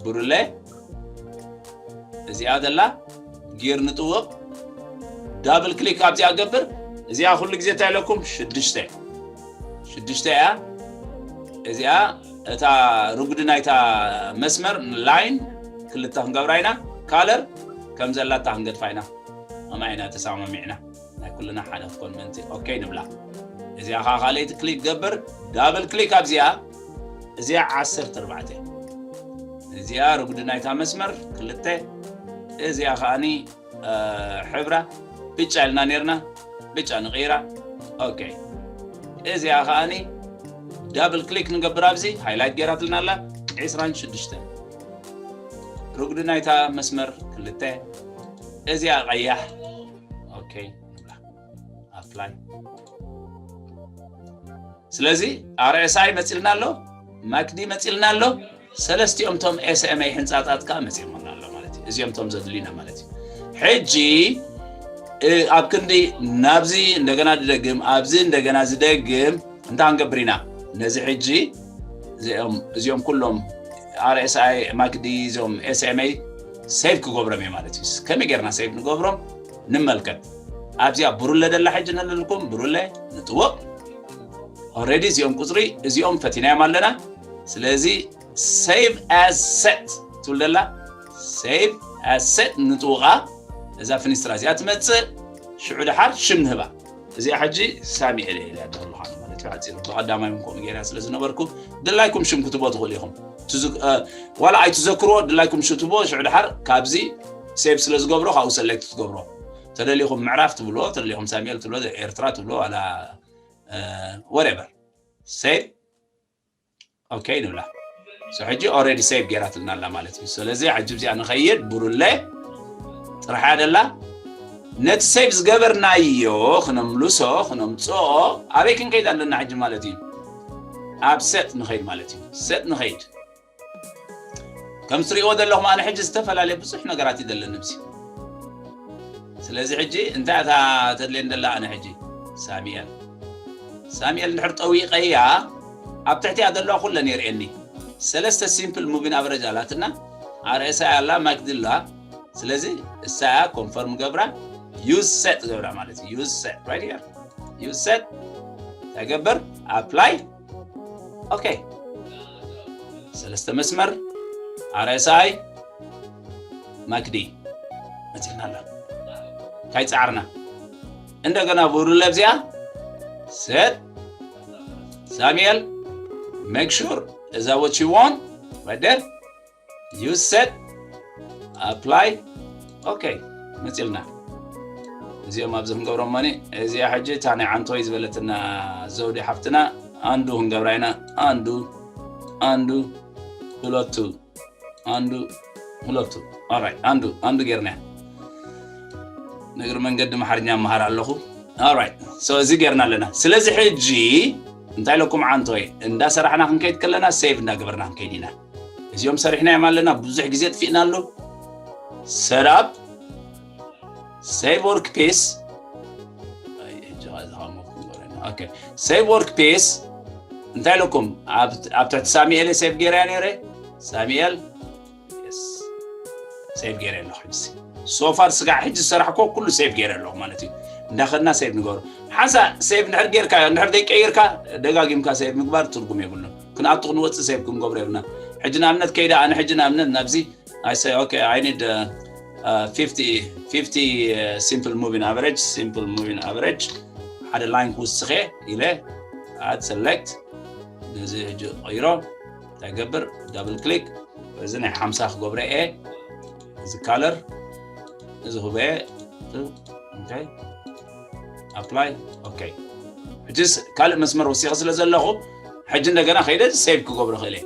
ብሩለ እዚኣ ዘላ ጊር ንጥውቕ ዳብል ክሊክ ኣብዚኣ ገብር። እዚኣ ኩሉ ግዜ እንታይ ኢለኩም ሽዱሽተ ሽዱሽተ እያ። እዚኣ እታ ርጉዲ ናይታ መስመር ላይን ክልተ ክንገብራ ኢና። ካለር ከም ዘላታ ክንገድፋ ኢና። ኣማ ኢና ተሰማሚዕና ናይ ኩልና ሓደ ክኮን ምእንቲ ኦኬ ንብላ። እዚኣ ከዓ ካልኣይቲ ክሊክ ገብር ዳብል ክሊክ ኣብዚኣ እዚኣ ዓሰርተ ኣርባዕተ እዚኣ ርጉዲ ናይታ መስመር ክልተ እዚኣ ከዓኒ ሕብራ ብጫ ኢልና ነርና ብጫ ንቕይራ። ኦኬ እዚኣ ከዓኒ ዳብል ክሊክ ንገብር ኣብዚ ሃይላይት ገይራትልና ኣላ ዕስራን ሽዱሽተን ርጉዲ ናይታ መስመር ክልተ እዚኣ ቀያሕ። ኦኬ ንብላ ኣፕላይ። ስለዚ ኣርኤስኣይ መፂልና ኣሎ፣ ማክዲ መፂልና ኣሎ። ሰለስቲኦም ቶም ኤስኤምኤ ሕንፃፃት ከዓ መፂኦምና ኣሎ ማለት እዩ። እዚኦም ቶም ዘድልዩና ማለት እዩ። ሕጂ ኣብ ክንዲ ናብዚ እንደገና ዝደግም ኣብዚ እንደገና ዝደግም እንታይ ክንገብር ኢና? ነዚ ሕጂ እዚኦም ኩሎም ኣርኤስኣይ ማክዲ እዚኦም ኤስኤምኤ ሴቭ ክገብሮም እየ ማለት እዩ። ከመይ ጌርና ሴቭ ንገብሮም? ንመልከት ኣብዚኣ ብሩለ ደላ ሕጂ ነለልኩም ብሩለ ንጥውቕ። ኦረዲ እዚኦም ቁፅሪ እዚኦም ፈቲናዮም ኣለና። ስለዚ ሴቭ ኣዝ ሰት ትብል ደላ ሴቭ ኣዝ ሰት ንጥውቓ። እዛ ፍኒስትራ እዚኣ ትመፅእ ሽዑ ድሓር ሽም ንህባ። እዚኣ ሕጂ ሳሚኤል እየ ኢለ ኣለኹ ማለት እዩ። ሓፂሩ ብቐዳማይ እውን ከምኡ ገይራ ስለ ዝነበርኩ ድላይኩም ሽም ክትቦ ትኽእሉ ኢኹም። ዋላ ኣይትዘክርዎ ድላይኩም ሽትቦ ሽዑ ድሓር ካብዚ ሴቭ ስለ ዝገብሮ ካብኡ ሰሌክት ትገብሮ። ተደሊኹም ምዕራፍ ትብልዎ ተደሊኹም ሳሚኤል ትብልዎ ኤርትራ ትብልዎ ዋላ ወሬቨር ሴቭ ኦኬ ንብላ። ሕጂ ኦረዲ ሴቭ ገይራትልና ኣላ ማለት እዩ። ስለዚ ሕጂ እዚኣ ንኸይድ ብሩለ ጥርሓ ደላ ነቲ ሴቭ ዝገበርናዮ ክነምልሶ ክነምፅኦ ኣበይ ክንከይድ ኣለና ሕጂ ማለት እዩ። ኣብ ሰጥ ንኸይድ ማለት እዩ። ሰጥ ንኸይድ ከም ትሪእዎ ዘለኹም ኣነ ሕጂ ዝተፈላለየ ብዙሕ ነገራት እዩ ዘለኒ ብዚ። ስለዚ ሕጂ እንታይ እታ ተድልየን ደላ ኣነ ሕጂ ሳሚኤል ሳሚኤል እንድሕር ጠዊቀያ ኣብ ትሕቲያ ዘለዋ ኩለን የርእየኒ። ሰለስተ ሲምፕል ሙቪን ኣቨሬጅ ኣላትና ኣርእሳ ኣላ ማክድላ። ስለዚ እሳ ኮንፈርም ገብራ ዩዝ ሰጥ ገብራ ማለት እዩ። ዩዝ ሰጥ right here ዩዝ ሰጥ ተገብር ኣፕላይ ኦኬ ሰለስተ መስመር ኣርእሳይ ማክዲ መፅና ኣላ እንታይ ፃዕርና እንደገና ብሩለ ኣብዚኣ ሰጥ ሳሙኤል make sure is that what you want right there you set apply okay መፂልና እዚኦም ኣብዚ ክንገብሮም ማኒ እዚኣ ሕጂ እታ ናይ ዓንቶይ ዝበለትና ዘውዲ ሓፍትና ኣንዱ ክንገብራ ኢና ኣንዱ ኣንዱ ክለቱ ኣንዱ ሁለቱ። Alright፣ አንዱ አንዱ ጌርና። ንእግሪ መንገዲ ኣምሓርኛ መሃር ኣለኹ። Alright፣ so እዚ ጌርና ኣለና። ስለዚ ሕጂ እንታይ ኢለኩም ዓንቶይ፣ እንዳሰራሕና ክንከይድ ከለና ሴቭ እንዳገበርና ክንከይድ ኢና። እዚኦም ሰሪሕናዮም ኣለና፣ ብዙሕ ግዜ ጥፊእናሉ። Setup፣ save workspace። ኣይ፣ ሕጂ ኸኣ ዝኸመኩ ነበረ። ኦኬ፣ save workspace እንታይ ኢለኩም? ኣብ ኣብ ትሕቲ ሳሚኤል ሴቭ ጌረያ ነይረ። ሳሚኤል፣ የስ፣ ሴቭ ጌረ ኣለኹ። ሕጂ so far ስጋዕ ሕጂ ዝሰራሕኮ ኩሉ ሴቭ ጌረ ኣለኹ ማለት እዩ። እንዳኸድና ሴቭ ንገሩ። ሓንሳ ሴቭ እንድሕር ጌርካ፣ እንድሕር ዘይቀይርካ፣ ደጋጊምካ ሴቭ ምግባር ትርጉም የብሉን። ክንኣቱ ክንወፅእ ሴቭ ክንገብሮ የብልና። ሕጂ ንኣብነት ከይደ፣ ኣነ ሕጂ ንኣብነት ናብዚ፣ I say, okay, I need uh, uh, fifty, fifty uh, simple moving average, simple moving average. ሓደ ላይን ክውስኸ ኢለ፣ ኣድ ሰለክት፣ ነዚ ሕጂ ቀይሮ። እንታይ ገብር? ዳብል ክሊክ። እዚ ናይ ሓምሳ ክገብረ እየ። እዚ ካለር፣ እዚ ክበየ። ኦኬ፣ ኣፕላይ። ኦኬ፣ ሕጅስ ካልእ መስመር ወሲኸ ስለ ዘለኹ፣ ሕጂ እንደገና ከይደ ሴቭ ክገብሮ ክእል እየ።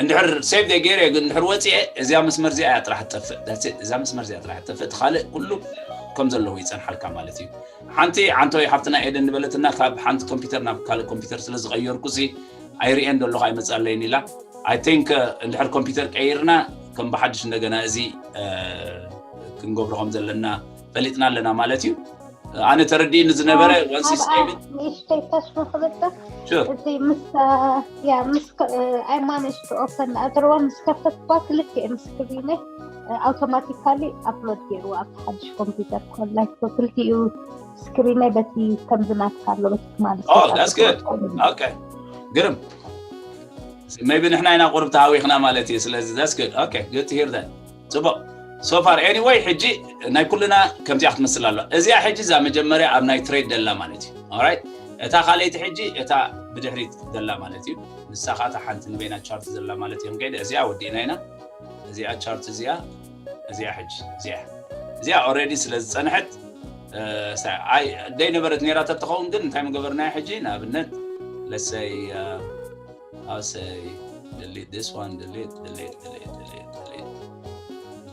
እንድሕር ሴቭ ዘይገይረ ግን እንድሕር ወፅኤ፣ እዚኣ መስመር እዚኣ እያ ጥራሕ ትጠፍእ። That's it። እዛ መስመር እዚኣ ጥራሕ ትጠፍእ። እቲ ካልእ ኩሉ ከም ዘለዎ ይፀንሓልካ ማለት እዩ። ሓንቲ ዓንቶይ ሓፍትና ኤደን ዝበለትና፣ ካብ ሓንቲ ኮምፒውተር ናብ ካልእ ኮምፒውተር ስለ ዝቐየርኩ ሲ ኣይርእየን ዘለኹ ኣይመፅኣለይን ኢላ። I think uh, እንድሕር ኮምፒውተር ቀይርና ከም ብሓድሽ እንደገና እዚ uh, ክንገብሮ ከም ዘለና ፈሊጥና ኣለና ማለት እዩ። ኣነ ተረዲእኒ ዝነበረ one sixty eight። ንእሽተይ ተስፉ ክብል ዶ? Sure። እቲ ምስ ያ ምስ I managed to open the other one ምስ ከፈትኳ ክልክ ምስ ስክሪነይ ኣውቶማቲካሊ ኣፕሎድ ገይርዎ ኣብቲ ሓድሽ ኮምፒውተር ኮን ላይክ ክልቲኡ ስክሪነይ በቲ ከምዚ ናትካ ኣሎ በቲ ትማሊ Oh, that's good። Okay፣ ግርም። Maybe ንሕና ኢና ቁርብ ተሃዊኽና ማለት እዩ። ስለዚ that's good። Okay, good to hear that። ፅቡቕ። So far anyway፣ ሕጂ ናይ ኩልና ከምዚኣ ክትመስል ኣለዋ። እዚኣ ሕጂ እዛ መጀመርያ ኣብ ናይ ትሬድ ደላ ማለት እዩ። Alright፣ እታ ካልኣይቲ ሕጂ እታ ብድሕሪት ደላ ማለት እዩ። ንሳ ኸዓ እታ ሓንቲ ንበይና ቻርት ዘላ ማለት እዩ። ክንከይድ እዚኣ ወዲእና ኢና። እዚኣ ቻርት እዚኣ፣ እዚኣ ሕጂ እዚኣ እዚኣ ኦልሬዲ ስለ ዝፀንሐት ደይ ነበረት ነይራ ተትኸውን ግን እንታይ ምገበርናዮ ሕጂ ንኣብነት let's say I'll say delete this one, delete, delete, delete, delete, delete,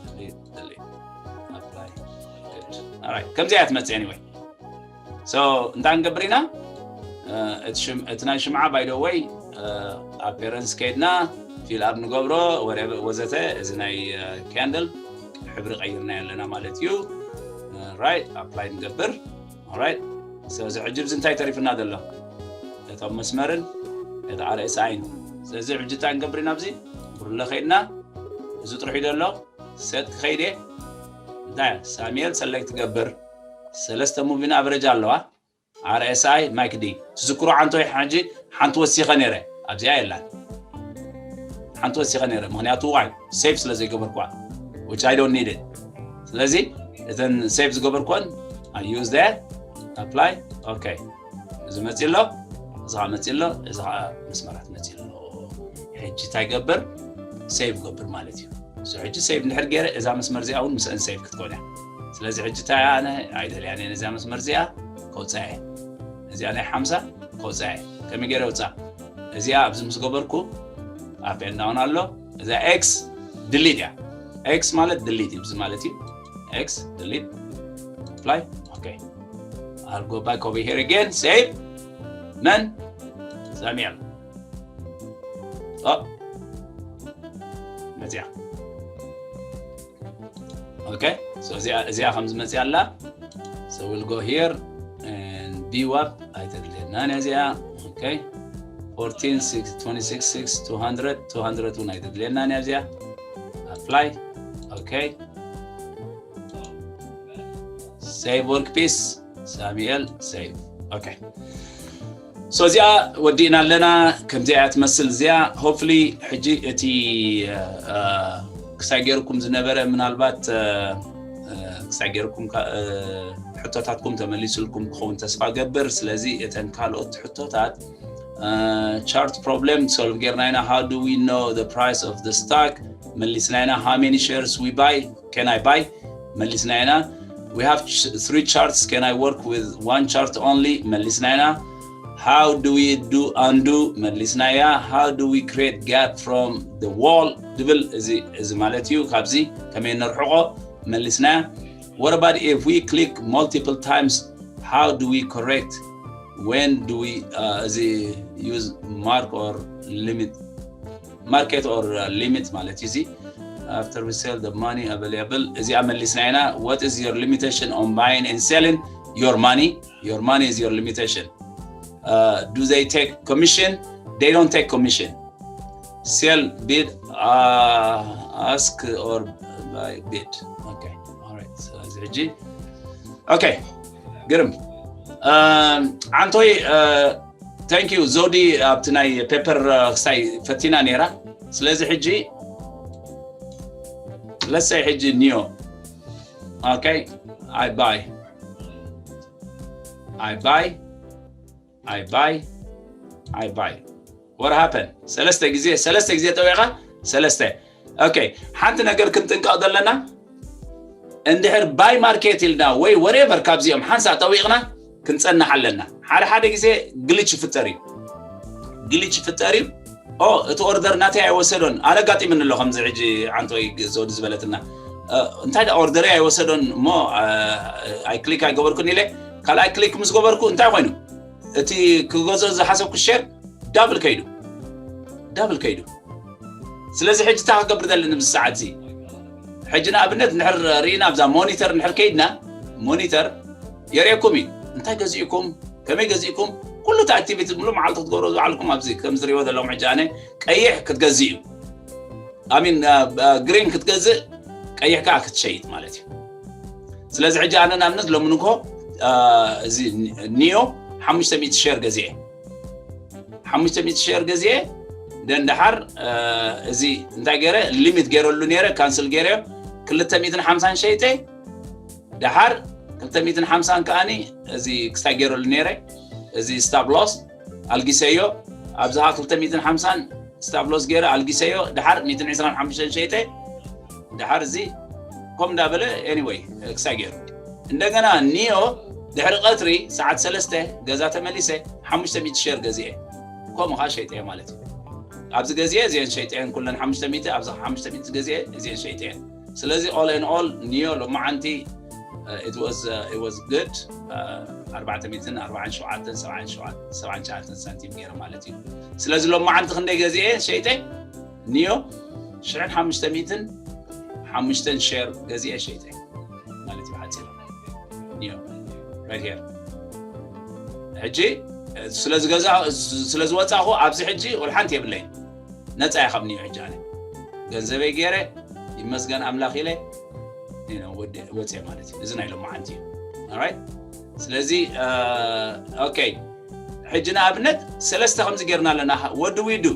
delete, delete, apply. Good. Alright. ከምዚ እያ ትመፅእ anyway። So እንታይ ንገብር ኢና? እቲ ናይ ሽምዓ by the way appearance ከይድና ፊል ኣፕ ንገብሮ ወዘተ። እዚ ናይ ካንድል ሕብሪ ቀይርና ኣለና ማለት እዩ። Right፣ ኣፕላይ ንገብር። Alright፣ ስለዚ ሕጂ ብዚ እንታይ ተሪፍና ዘሎ? እቶም መስመርን እቲ ኣርእሲ ኣይን። ስለዚ ሕጂ እንታይ ንገብር ኢና? ኣብዚ ብርለ ከይድና እዚ ጥርሑ ዘሎ ሰት ክኸይድ እየ። እንታይ ሳሙኤል ሰለክት ትገብር? ሰለስተ ሙቪን ኣቨሬጅ ኣለዋ። ኣርኤስኣይ ማይክ ዲ ትዝክሩ ዓንቶ ሕጂ ሓንቲ ወሲኸ ነይረ ኣብዚኣ የላን። ሓንቲ ወሲኸ ነይረ ምክንያቱ ዋይ ሴቭ ስለ ዘይገበርኳ which I don't need it። ስለዚ እተን ሴቭ ዝገበርኩን I use that apply። ኦኬ፣ እዚ መፂ ኣሎ፣ እዚ ከዓ መፂ ኣሎ፣ እዚ ከዓ መስመራት መፂ ኣሎ። ሕጂ እንታይ ገብር? ሴቭ ገብር ማለት እዩ። So ሕጂ ሴቭ እንድሕር ገይረ እዛ መስመር እዚኣ እውን ምስአን ሴቭ ክትኮን እያ። ስለዚ ሕጂ እንታይ ኣነ ኣይደልያን እየ ነዚኣ መስመር እዚኣ ከውፅኣ እየ። እዚኣ ናይ ሓምሳ ከውፅኣ እየ። ከመይ ገይረ ውፃ? እዚኣ ኣብዚ ምስ ገበርኩ ኣፕ ኤንድ ዳውን ኣሎ። እዛ ኤክስ ድሊት እያ። ኤክስ ማለት ድሊት እዩ፣ እዚ ማለት እዩ። ኤክስ ድሊት ኣፕላይ። ኦኬ፣ I'll go back over here again, save። መን? ሳሙኤል። ኦ፣ መፅያ። ኦኬ፣ so እዚኣ እዚኣ ከም ዝመፅያ ኣላ። So we'll go here and view up ኣይተድልየናን እያ እዚኣ። ኦኬ፣ fourteen six twenty six six two hundred two hundred እውን ኣይተድልየናን እያ እዚኣ። ኣፕላይ። ኦኬ፣ ሴቭ ወርክ ፒስ ሳሙኤል ሴቭ። ኦኬ፣ so እዚኣ ወዲእና ኣለና። ከምዚኣ እያ ትመስል እዚኣ። ሆፕፉሊ ሕጂ እቲ ክሳይ ገይርኩም ዝነበረ ምናልባት ክሳይ ገይርኩም ሕቶታትኩም ተመሊሱልኩም ክኸውን ተስፋ ገብር። ስለዚ እተን ካልኦት ሕቶታት ቻርት ፕሮብለም ሶልቭ ጌርና ኢና። How do we know the price of the stock? መሊስና ኢና። How many shares we buy? Can I buy? መሊስና ኢና። We have three charts. Can I work with one chart only? መሊስና ኢና። How do we do undo? መሊስና እያ። How do we create gap from the wall? ድብል እዚ እዚ ማለት እዩ። ካብዚ ከመይ ነርሕቆ መሊስናያ። What about if we click multiple times? How do we correct? When do we uh, እዚ use mark or limit? Market or uh, limit ማለት እዩ። እዚ after we sell the money available እዚኣ መሊስና ኢና። What is your limitation on buying and selling? Your money. Your money is your limitation. Uh, do they take commission? They don't take commission. Sell, bid, uh, ask or buy, bid. Okay. All right. ስለዚ ሕጂ okay ግርም ዓንቶይ thank you። ዞዲ ኣብቲ ናይ paper ክሳይ ፈቲና ነይራ። ስለዚ ሕጂ let's say ሕጂ ኒዮ okay I buy I buy I buy I buy what happened ሰለስተ ግዜ ሰለስተ ግዜ ጠዊቓ ሰለስተ okay ሓንቲ ነገር ክንጥንቀቕ ዘለና እንድሕር buy market ኢልና ወይ whatever ካብዚኦም ሓንሳ ጠዊቕና ክንጸንሕ ኣለና ሓደ ሓደ ግዜ glitch ይፍጠር እዩ glitch ይፍጠር እዩ ኦ እቲ order ናተይ ኣይወሰዶን ኣነጋጢምኒ ኣሎ ከምዚ ሕጂ ዓንቶይ ዞዲ ዝበለትና እንታይ ዳ order ይ ኣይወሰዶን እሞ I click ኣይገበርኩን ኢለ ካልኣይ click ምስ ገበርኩ እንታይ ኮይኑ እቲ ክገዝኦ ዝሓሰብኩ share double ከይዱ double ከይዱ ስለዚ ሕጂ እንታይ ክገብር ዘለኒ ምስ ሰዓት እዚ ሕጂ ንኣብነት ንድሕር ርኢና ኣብዛ monitor ንድሕር ከይድና monitor የርእየኩም እዩ እንታይ ገዚእኩም ከመይ ገዚእኩም ኩሉ እቲ activity ሙሉ መዓልቲ ክትገብሮ ዝባዕልኩም ኣብዚ ከም ዝሪእዎ ዘለኹም ሕጂ ኣነ ቀይሕ ክትገዝእ እዩ I mean green ክትገዝእ ቀይሕ ከዓ ክትሸይጥ ማለት እዩ ስለዚ ሕጂ ኣነ ንኣብነት ሎሚ ንግሆ እዚ ኒዮ ሓሙሽተ ሚእቲ share ገዚኤ ሓሙሽተ ሚእቲ share ገዚኤ ደን ደሓር እዚ እንታይ ገይረ limit ገይረሉ ነይረ cancel ገይረዮ ክልተ ሚእትን ሓምሳን ሸይጠ ደሓር ክልተ ሚእትን ሓምሳን ከዓኒ እዚ ክስታይ ገይረሉ ነይረ እዚ stop loss ኣልጊሰዮ ኣብዝሃ ክልተ ሚእትን ሓምሳን stop loss ገይረ ኣልጊሰዮ ደሓር ሚእትን ዕስራን ሓሙሽተን ሸይጠ ደሓር እዚ ከም እንዳበለ anyway ክሳይ ገይሩ እንደገና ኒዮ ድሕሪ ቀትሪ ሰዓት ሰለስተ ገዛ ተመሊሰ ሓሙሽተ ሚእቲ share ገዚኤ ከምኡ ከዓ ሸይጠየ ማለት እዩ ኣብዚ ገዚኤ እዚአን ሸይጠየን ኩለን ሓሙሽተ ሚእቲ ኣብዚ ሓሙሽተ ሚእቲ ገዚኤ እዚአን ሸይጠየን ስለዚ all in all ኒዮ ሎማዓንቲ it was it was good ኣርባዕተ ሚእትን ኣርባዓን ሸውዓተን ሰብዓን ሸውዓተን ሰብዓን ትሽዓተን ሳንቲም ገይረ ማለት እዩ ስለዚ ሎማዓንቲ ክንደይ ገዚኤ ሸይጠ ኒዮ ሽሕን ሓሙሽተ ሚእትን ሓሙሽተን share ገዚኤ ሸይጠ ማለት እዩ ሓፂር ኒዮ right here ሕጂ ስለ ዝገዛ ስለ ዝወፃኹ ኣብዚ ሕጂ ወላ ሓንቲ የብለይ ነፃ እየ ካብ ኒዮ ሕጂ ኣነ ገንዘበይ ገይረ ይመስገን ኣምላኽ ኢለ ወፅየ ማለት እዩ እዚ ናይ ሎማዓንቲ እዩ right ስለዚ okay ሕጂ ንኣብነት ሰለስተ ከምዚ ጌርና ኣለና what do we do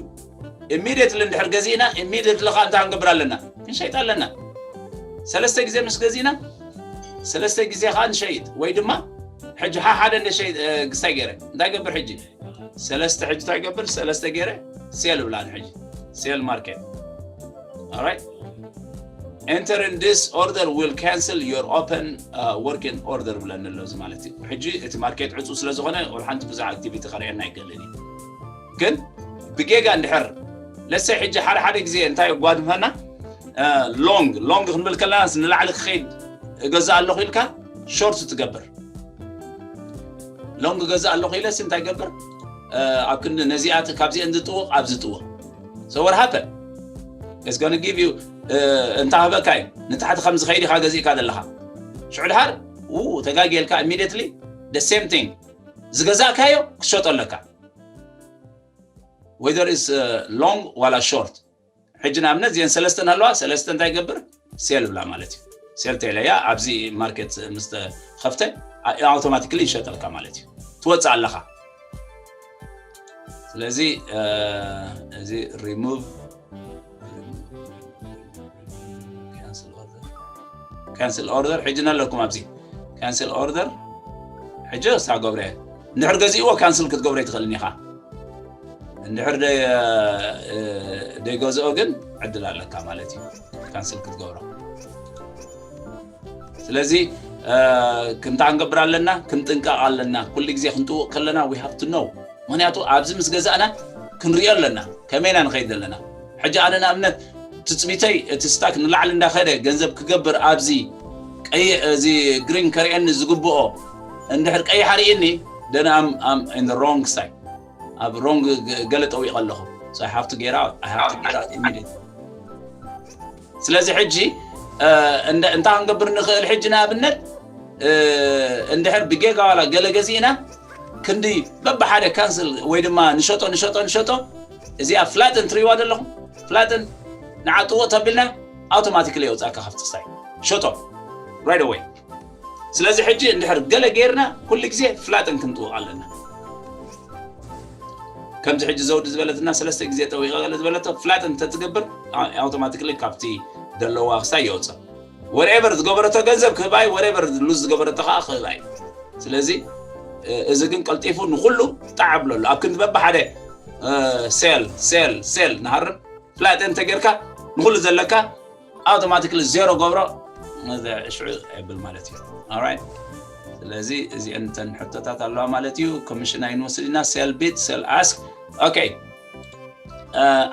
immediately እንድሕር ገዚእና immediately ከዓ እንታይ ክንገብር ኣለና ክንሸይጥ ኣለና ሰለስተ ግዜ ምስ ገዚእና ሰለስተ ግዜ ከዓ ንሸይጥ ወይ ድማ ሕጂ ሓሓደ እንደ ሸይጥ ክስታይ ገይረ እንታይ ገብር ሕጂ ሰለስተ ሕጂ እንታይ ገብር ሰለስተ ገይረ sell ብላ ሕጂ sell market alright enter in this order will cancel your open uh, working order ብለኒ ኣሎ እዚ ማለት እዩ ሕጂ እቲ market ዕፁ ስለ ዝኾነ ወላ ሓንቲ ብዙሕ activity ከርእየና ኣይክእልን እዩ ግን ብጌጋ እንድሕር let's say ሕጂ ሓደ ሓደ ግዜ እንታይ የጓድፈና long long ክንብል ከለና ንላዕሊ ክኸይድ እገዛ ኣለኹ ኢልካ short ትገብር long ገዛ ኣለኹ ኢለስ እንታይ ገብር ኣብ ክንዲ ነዚኣ ካብዚአን ዝጥውቕ ኣብ ዝጥውቕ so what happened it's gonna give you እንታ ህበካ እዩ ንታሕቲ ከም ዝኸይድ ኢኻ ገዚእካ ዘለኻ ሽዑ ድሓር ተጋጌልካ immediately the same thing ዝገዛእካዮ ክትሸጦ ኣለካ whether is long ዋላ short ሕጂ ንኣብነት እዚአን ሰለስተ ኣለዋ ሰለስተ እንታይ ገብር sell ብላ ማለት እዩ sell ተይለያ ኣብዚ market ምስ ተኸፍተ automatically ይሸጠልካ ማለት እዩ ትወፅእ ኣለኻ ስለዚ እዚ remove cancel order ሕጂ ኣለኩም ኣብዚ cancel order ሕጂ ክሳብ ገብረ እንድሕር ገዚእዎ cancel ክትገብረ ኣይትኽእልን ኢኻ እንድሕር ደይገዝኦ ግን ዕድል ኣለካ ማለት እዩ cancel ክትገብሮ ስለዚ ክንታ ክንገብር ኣለና ክንጥንቀቕ ኣለና ኩሉ ግዜ ክንጥውቕ ከለና we have to know ምክንያቱ ኣብዚ ምስ ገዛእና ክንሪኦ ኣለና ከመይና ንኸይድ ዘለና ሕጂ ኣነ ንኣብነት ትፅቢተይ እቲ ስታክ ንላዕሊ እንዳኸደ ገንዘብ ክገብር ኣብዚ ቀይሕ እዚ ግሪን ከርእየኒ ዝግብኦ እንድሕር ቀይሕ ኣርእየኒ ደን ኣም ኣም in the wrong side ኣብ ሮንግ ገለ ጠዊቐ ኣለኹ so I have to get out I have to get out immediately ስለዚ ሕጂ እንታይ ክንገብር ንኽእል ሕጂ ንኣብነት እንድሕር ብጌጋ ዋላ ገለ ገዚእና ክንዲ በብሓደ ካንስል ወይ ድማ ንሸጦ ንሸጦ ንሸጦ እዚኣ ፍላጥን ትሪዋ ዘለኹም ፍላጥን ንዓጥዎ ተቢልና ኣውቶማቲክሊ የውፃእካ ካብቲ ክሳይ ሸጦ right away ስለዚ ሕጂ እንድሕር ገለ ገይርና ኩሉ ግዜ ፍላጥን ክንጥውቕ ኣለና ከምዚ ሕጂ ዘውዲ ዝበለትና ሰለስተ ግዜ ጠዊቐ ገለ ዝበለቶ ፍላጥን እንተትገብር ኣውቶማቲክሊ ካብቲ ደለዋ ክሳይ የውፅእ whatever ዝገበረቶ ገንዘብ ክህባይ whatever ሉዝ ዝገበረቶ ከዓ ክህባይ ስለዚ እዚ ግን ቀልጢፉ ንኩሉ ጣዕ ብለሉ ኣብ ክንዲ በብሓደ ሴል ሴል ሴል ንሃርም ፍላጥ እንተጌርካ ንኩሉ ዘለካ ኣውቶማቲክሊ ዜሮ ገብሮ ሽዑ የብል ማለት እዩ right ስለዚ እዚአን ተን ሕቶታት ኣለዋ ማለት እዩ ኮሚሽን ኣይንወስድ ኢና ሴል ቢድ ሴል ኣስክ okay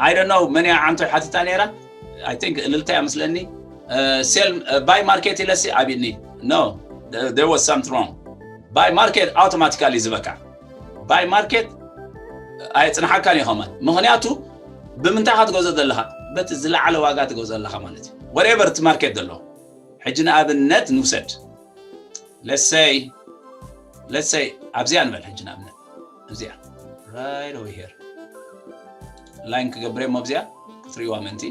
I don't know መን እያ ዓንቶ ሓቲታ ነይራ I think እልልታ እያ መስለኒ ሴል ባይ ማርኬት ኢለሲ ኣብኒ no there was something wrong buy market automatically ዝበካ buy market ኣይፅንሓካን እዩ ከማን ምክንያቱ ብምንታይ ካ ትገዝኦ ዘለካ በቲ ዝለዓለ ዋጋ ትገዝኦ ኣለካ ማለት እዩ whatever እቲ ማርኬት ዘሎ ሕጂ ንኣብነት ንውሰድ let's say let's say ኣብዚኣ ንበል ሕጂ ንኣብነት እዚኣ right over here line ክገብረ እሞ ኣብዚኣ ክትሪእዋ ምእንቲ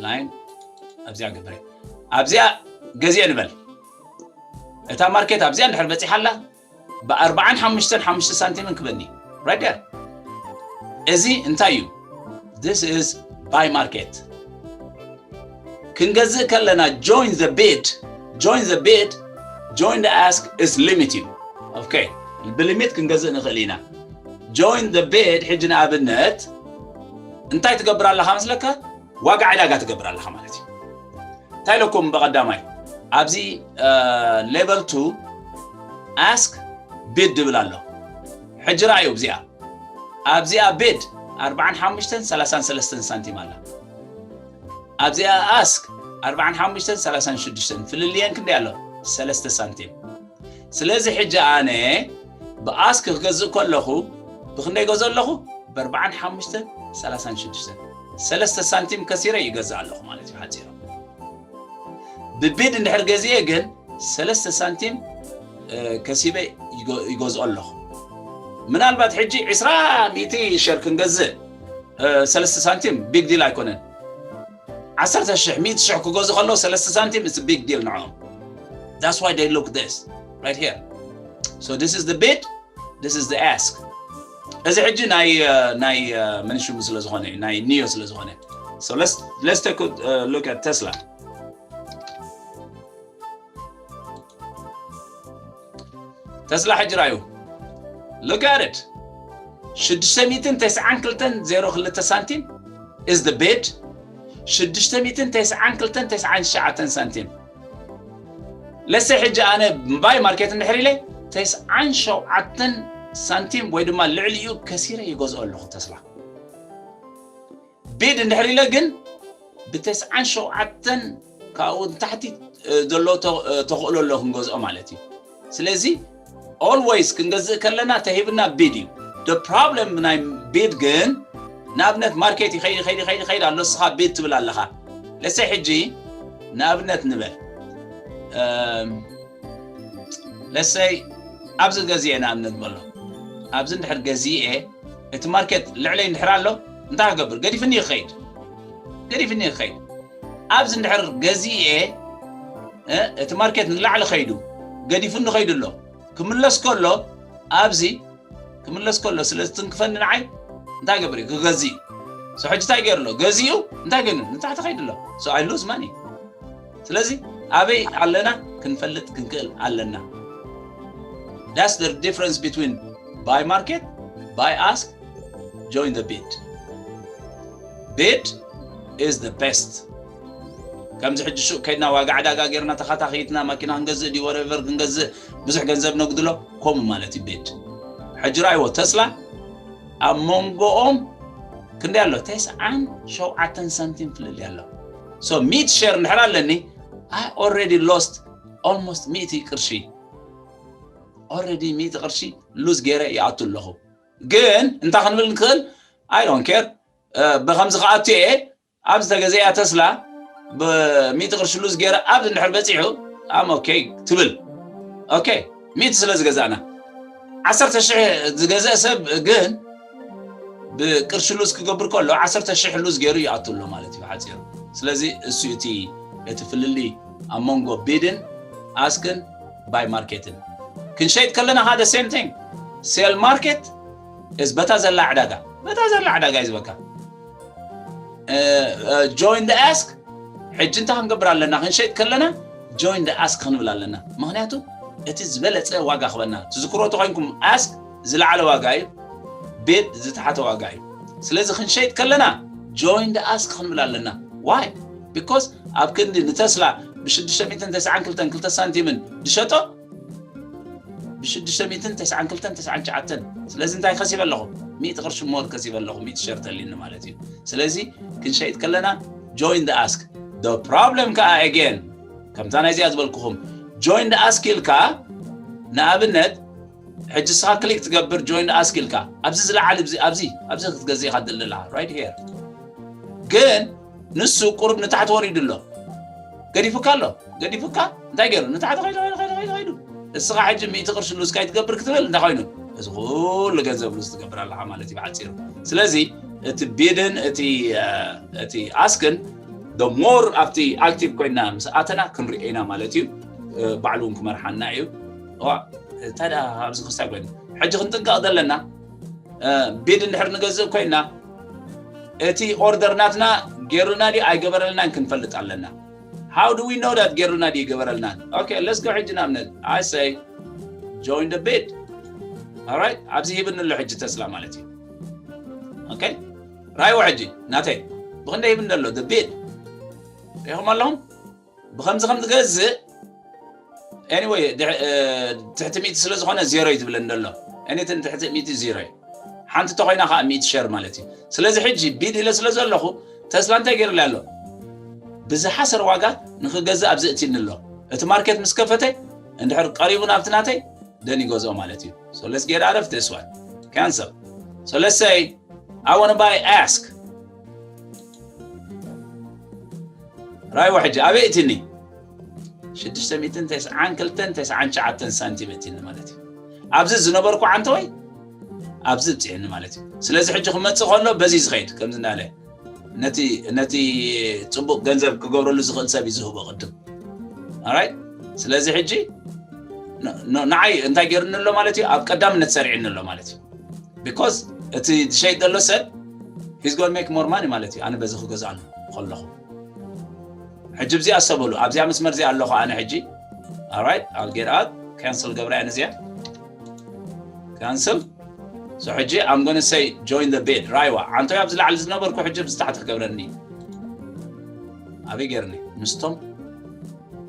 line ኣብዚኣ ገብረ ኣብዚኣ ገዚአ ንበል እታ ማርኬት ኣብዚኣ እንድሕር በፂሓ ኣላ ብኣርባዓን ሓሙሽተን ሓሙሽተ ሳንቲምን ክበኒ right there እዚ እንታይ እዩ this is buy market ክንገዝእ ከለና join the bid join the bid join the ask is limit እዩ okay ብሊሚት ክንገዝእ ንኽእል ኢና join the bid ሕጂ ንኣብነት እንታይ ትገብር ኣለኻ መስለካ ዋጋ ዕዳጋ ትገብር ኣለኻ ማለት እዩ እንታይ ኢለኩም ብቐዳማይ ኣብዚ level two ask bid ድብል ኣሎ ሕጂ ረኣዩ እዚኣ ኣብዚኣ bid ኣርባዓን ሓሙሽተን ሰላሳን ሰለስተን ሳንቲም ኣላ ኣብዚኣ ask ኣርባዓን ሓሙሽተን ሰላሳን ሽዱሽተን ፍልልየን ክንደይ ኣሎ ሰለስተ ሳንቲም ስለዚ ሕጂ ኣነ ብኣስክ ክገዝእ ከለኹ ብክንደይ ገዝኦ ኣለኹ ብኣርባዓን ሓሙሽተን ሰላሳን ሽዱሽተን ሰለስተ ሳንቲም ከሲረ ይገዝእ ኣለኹ ማለት እዩ ሓፂሩ ብቢድ እንድሕር ገዚኤ ግን ሰለስተ ሳንቲም ከሲበ ይገዝኦ ኣለኹ ምናልባት ሕጂ ዕስራ ሚእቲ ሸር ክንገዝእ ሰለስተ ሳንቲም big deal ኣይኮነን ዓሰርተ ሽሕ ሚእቲ ሽሕ ክገዝኡ ከለዉ ሰለስተ ሳንቲም it's big deal ንዕኦም that's why they look this right here so this is the bid this is the ask እዚ ሕጂ ናይ ናይ መን ሽሙ ስለ ዝኾነ እዩ ናይ ኒዮ ስለ ዝኾነ so let's let's take a look at Tesla ተስላ ሕጂ ራዩ look at it ሽዱሽተ ሚእትን ተስዓን ክልተን ዜሮ ክልተ ሳንቲም is the bid ሽዱሽተ ሚእትን ተስዓን ክልተን ተስዓን ትሽዓተን ሳንቲም let's say ሕጂ ኣነ buy market እንድሕር ኢለ ተስዓን ሸውዓተን ሳንቲም ወይ ድማ ልዕሊኡ ከሲረ ይገዝኦ ኣለኹ ተስላ bid እንድሕር ኢለ ግን ብተስዓን ሸውዓተን ካብኡ ንታሕቲ ዘሎ ተኽእሎ ኣሎ ክንገዝኦ ማለት እዩ ስለዚ always ክንገዝእ ከለና ተሂብና bid እዩ the problem ናይ bid ግን ንኣብነት ማርኬት ይኸይድ ይኸይድ ይኸይድ ይኸይድ ኣሎ ንስኻ bid ትብል ኣለኻ let's say ሕጂ ንኣብነት ንበል let's say ኣብዚ ገዚኤ ንኣብነት በሎ ኣብዚ እንድሕር ገዚኤ እቲ ማርኬት ልዕለይ እንድሕር ኣሎ እንታይ ክገብር ገዲፍኒ ይኸይድ ገዲፍኒ ይኸይድ ኣብዚ እንድሕር ገዚኤ እቲ ማርኬት ንላዕሊ ኸይዱ ገዲፉኒ ኸይዱ ኣሎ ክምለስ ከሎ ኣብዚ ክምለስ ከሎ ስለ ዝትንክፈኒ ንዓይ እንታይ ገብር እዩ ክገዝእ እዩ ሕጂ እንታይ ገይሩ ኣሎ ገዚኡ እንታይ ገይሩ ንታሕቲ ኸይዱ ኣሎ so I lose money ስለዚ ኣበይ ኣለና ክንፈልጥ ክንክእል ኣለና that's the difference between buy market buy ask join the bid bid is the best ከምዚ ሕጂ ሹቅ ከይድና ዋጋ ዕዳጋ ጌርና ተኻታኺትና ማኪና ክንገዝእ ድዩ whatever ክንገዝእ ብዙሕ ገንዘብ ነጉድሎ ከምኡ ማለት እዩ bid ሕጂ ራይዎ ተስላ ኣብ መንጎኦም ክንደይ ኣሎ? ተስዓን ሸውዓተን ሳንቲም ፍልልይ ኣሎ። So ሚእቲ ሸር እንድሕር ኣለኒ, I already lost almost ሚእቲ ቅርሺ። Already ሚእቲ ቅርሺ ሉዝ ገይረ ይኣቱ ኣለኹ። ግን እንታይ ክንብል ንክእል? I don't care። ብከምዚ ክኣቱ እየ። ኣብ ዝተገዘያ ተስላ ብሚእቲ ቅርሺ ሉዝ ገይረ ኣብዚ እንድሕር በፂሑ፣ I'm okay ትብል። Okay፣ ሚእቲ ስለ ዝገዛእና። ዓሰርተ ሽሕ ዝገዘእ ሰብ ግን ብቅርሺ ሉዝ ክገብር ከሎ ዓሰርተ ሽሕ ሉዝ ገይሩ ይኣቱ ኣሎ ማለት እዩ ብሓፂሩ። ስለዚ እሱ እቲ እቲ ፍልልይ ኣብ መንጎ ቢድን ኣስክን ባይ ማርኬትን። ክንሸይጥ ከለና ከኣ the same thing። Sell market is በታ ዘላ ዕዳጋ፣ በታ ዘላ ዕዳጋ እዩ ዝበካ። Join the ask። ሕጂ እንታይ ክንገብር ኣለና? ክንሸይጥ ከለና join the ask ክንብል ኣለና። ምክንያቱ እቲ ዝበለፀ ዋጋ ክበና። ትዝክሮ ተኮይንኩም፣ ask ዝለዓለ ዋጋ እዩ፣ bid ዝተሓተ ዋጋ እዩ። ስለዚ ክንሸይጥ ከለና join the ask ክንብል ኣለና። Why? Because ኣብ ክንዲ ንተስላ ብሽዱሽተ ሚእትን ተስዓን ክልተን ክልተ ሳንቲምን ድሸጦ፣ ብሽዱሽተ ሚእትን ተስዓን ክልተን ተስዓን ትሽዓተን። ስለዚ እንታይ ከሲበ ኣለኹ? ሚእቲ ቅርሺ more ከሲበ ኣለኹ፣ ሚእቲ ሸር ተልዩኒ ማለት እዩ። ስለዚ ክንሸይጥ ከለና join the ask። The problem ከኣ again ከምታ ናይዚኣ ዝበልኩኹም፣ join the ask ኢልካ፣ ንኣብነት ሕጂ ንስኻ ክሊክ ትገብር join the ask ኢልካ፣ ኣብዚ ዝለዓል ኣብዚ ኣብዚ ኣብዚ ክትገዝእ ኢኻ ትደሊ ኣለኻ፣ right here። ግን ንሱ ቁሩብ ንታሕቲ ወሪዱ ኣሎ። ገዲፉካ ኣሎ። ገዲፉካ እንታይ ገይሩ? ንታሕቲ ከይዱ፣ ከይዱ፣ ከይዱ፣ ከይዱ፣ ከይዱ። እስኻ ሕጂ ሚእቲ ቅርሺ ሉዝ ካይትገብር ክትብል እንታይ ኮይኑ? እዚ ኩሉ ገንዘብ ሉዝ ትገብር ኣለኻ ማለት እዩ ብሓፂሩ። ስለዚ እቲ ቢድን እቲ እቲ ኣስክን the more ኣብቲ ኣክቲቭ ኮይና ምስ ኣተና ክንሪኦ ኢና ማለት እዩ። ባዕሉ እውን ክመርሓና እዩ። እዋ፣ እንታይ ደኣ ኣብዚ ክስታይ ኮይኑ ሕጂ ክንጥንቀቕ ዘለና። ቢድ እንድሕር ንገዝእ ኮይና እቲ ኦርደር ናትና ገይሩና ድዩ ኣይገበረልናን ክንፈልጥ ኣለና። How do we know that ገይሩና ድዩ ገበረልናን? Okay, let's go። ሕጂ ንኣብነት I say join the bid። Alright፣ ኣብዚ ሂብኒ ኣሎ ሕጂ ተስላ ማለት እዩ። Okay፣ ራይዎ ሕጂ ናተይ ብክንደይ ሂብኒ ኣሎ the bid። ሪኢኹም ኣለኹም ብከምዚ ከም ዝገዝእ። Anyway፣ ትሕቲ ሚእቲ ስለ ዝኾነ ዜሮ እዩ ዝብለኒ ዘሎ። Anything ትሕቲ ሚእቲ ዜሮ እዩ። ሓንቲ ተኮይና ከዓ ሚእቲ ሸር ማለት እዩ። ስለዚ ሕጂ ቢድ ኢለ ስለ ዘለኹ ተስላ እንታይ ገይርለይ ኣሎ? ብዝሓሰር ዋጋ ንክገዝእ ኣብዚ እትኒ ኣሎ። እቲ ማርኬት ምስ ከፈተ እንድሕር ቀሪቡ ናብቲ ናተይ ደን ይገዝኦ ማለት እዩ። So let's get out of this one. Cancel. So let's say I want to buy ask። ራይዎ ሕጂ ኣበይ እትኒ? ሽዱሽተ ሚእትን ተስዓን ክልተን ተስዓን ትሽዓተን ሳንቲም እትኒ ማለት እዩ። ኣብዚ ዝነበርኩ ዓንተወይ ኣብዚ ብፅዕኒ ማለት እዩ። ስለዚ ሕጂ ክመፅእ ከሎ በዚ ዝኸይድ ከምዚ እንዳለ ነቲ ነቲ ፅቡቅ ገንዘብ ክገብረሉ ዝኽእል ሰብ እዩ ዝህቦ ቅድም። Alright፣ ስለዚ ሕጂ ንዓይ እንታይ ገይርኒ ኣሎ ማለት እዩ? ኣብ ቀዳምነት ሰሪዕኒ ኣሎ ማለት እዩ። Because እቲ ዝሸይጥ ዘሎ ሰብ he's gonna make more money ማለት እዩ። ኣነ በዚ ክገዝኣሉ ከለኹ ሕጂ እዚኣ ሰበሉ ኣብዚኣ መስመር እዚኣ ኣለኹ ኣነ ሕጂ። Alright፣ I'll get out። Cancel ገብራ እያ ነዚኣ። Cancel። So ሕጂ I'm gonna say join the bid። ራይዋ ዓንቶይ ኣብዚ ላዕሊ ዝነበርኩ ሕጂ ኣብዚ ታሕቲ ክገብረኒ። ኣበይ ገይርኒ? ምስቶም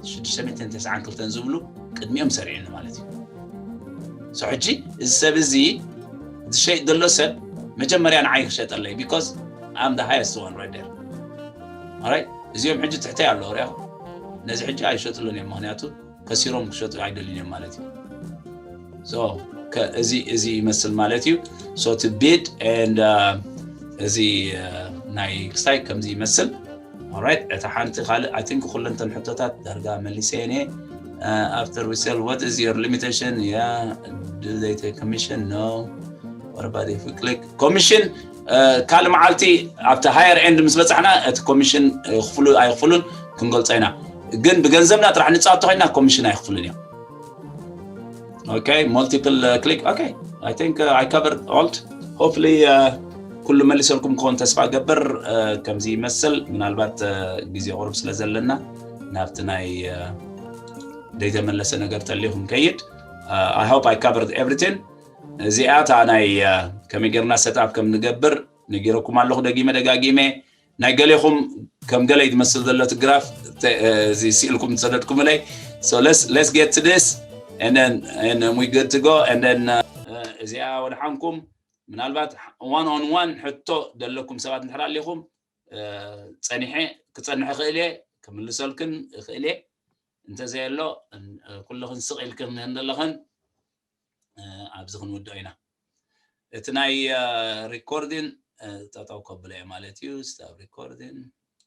ሽዱሽተ ሚእትን ተስዓን ክልተን ዝብሉ ቅድሚኦም ሰሪዕኒ ማለት እዩ። So ሕጂ እዚ ሰብ እዚ ዝሸይጥ ዘሎ ሰብ መጀመርያ ንዓይ ክሸጠለይ፣ because I'm the highest one right there። Alright፣ እዚኦም ሕጂ ትሕተይ ኣለዉ ሪኣኹም። ነዚ ሕጂ ኣይሸጥሉን እዮም፣ ምክንያቱ ከሲሮም ክሸጡ ኣይደልዩን እዮም ማለት እዩ። So እዚ እዚ ይመስል ማለት እዩ። So to bid and እዚ ናይ ክስታይ ከምዚ ይመስል። Alright፣ እታ ሓንቲ ካልእ I think ኩለንተን ሕቶታት ዳርጋ መሊሰ እየ። After we sell, what is your limitation? Yeah, do they take commission? No. What about if we click commission? ካልእ መዓልቲ ኣብቲ higher end ምስ በጻሕና እቲ ኮሚሽን ይኽፍሉ ኣይኽፍሉን ክንገልጾ ኢና። ግን ብገንዘብና ጥራሕ ንጻወት ተኾይና ኮሚሽን ኣይኽፍሉን እዮም። Okay, multiple click. Okay, I think I covered all. Hopefully ኩሉ መሊሰልኩም ክኸውን ተስፋ እገብር። ከምዚ ይመስል። ምናልባት ግዜ ቁሩብ ስለ ዘለና ናብቲ ናይ ዘይተመለሰ ነገር ጠሊኹም ከይድ። I hope I covered everything. እዚኣ እታ ናይ ከመይ ጌርና set up ከም ንገብር ነጊረኩም ኣለኹ ደጊመ ደጋጊመ። ናይ ገሌኹም ከም ገለይ ትመስል ዘሎ እቲ ግራፍ እዚ ስኢልኩም ዝሰደድኩምለይ። So let's let's get to this and then and then we good to go and then እዚኣ ወድሓንኩም። ምናልባት one on one ሕቶ ዘለኩም ሰባት እንድሕር ኣሊኹም፣ እ፣ ጸኒሐ ክጸንሕ እኽእል እየ፣ ክምልሰልክን እኽእል እየ። እንተዘየሎ፣ እ፣ ኩልኽን ስቕ ኢልክን ዘለኽን፣ እ፣ ኣብዚ ክንውድኦ ኢና። እቲ ናይ፣ እ፣ ሪኮርዲን፣ እ፣ ጠጠው ከብሎ እየ ማለት እዩ። ስታፕ ሪኮርዲን።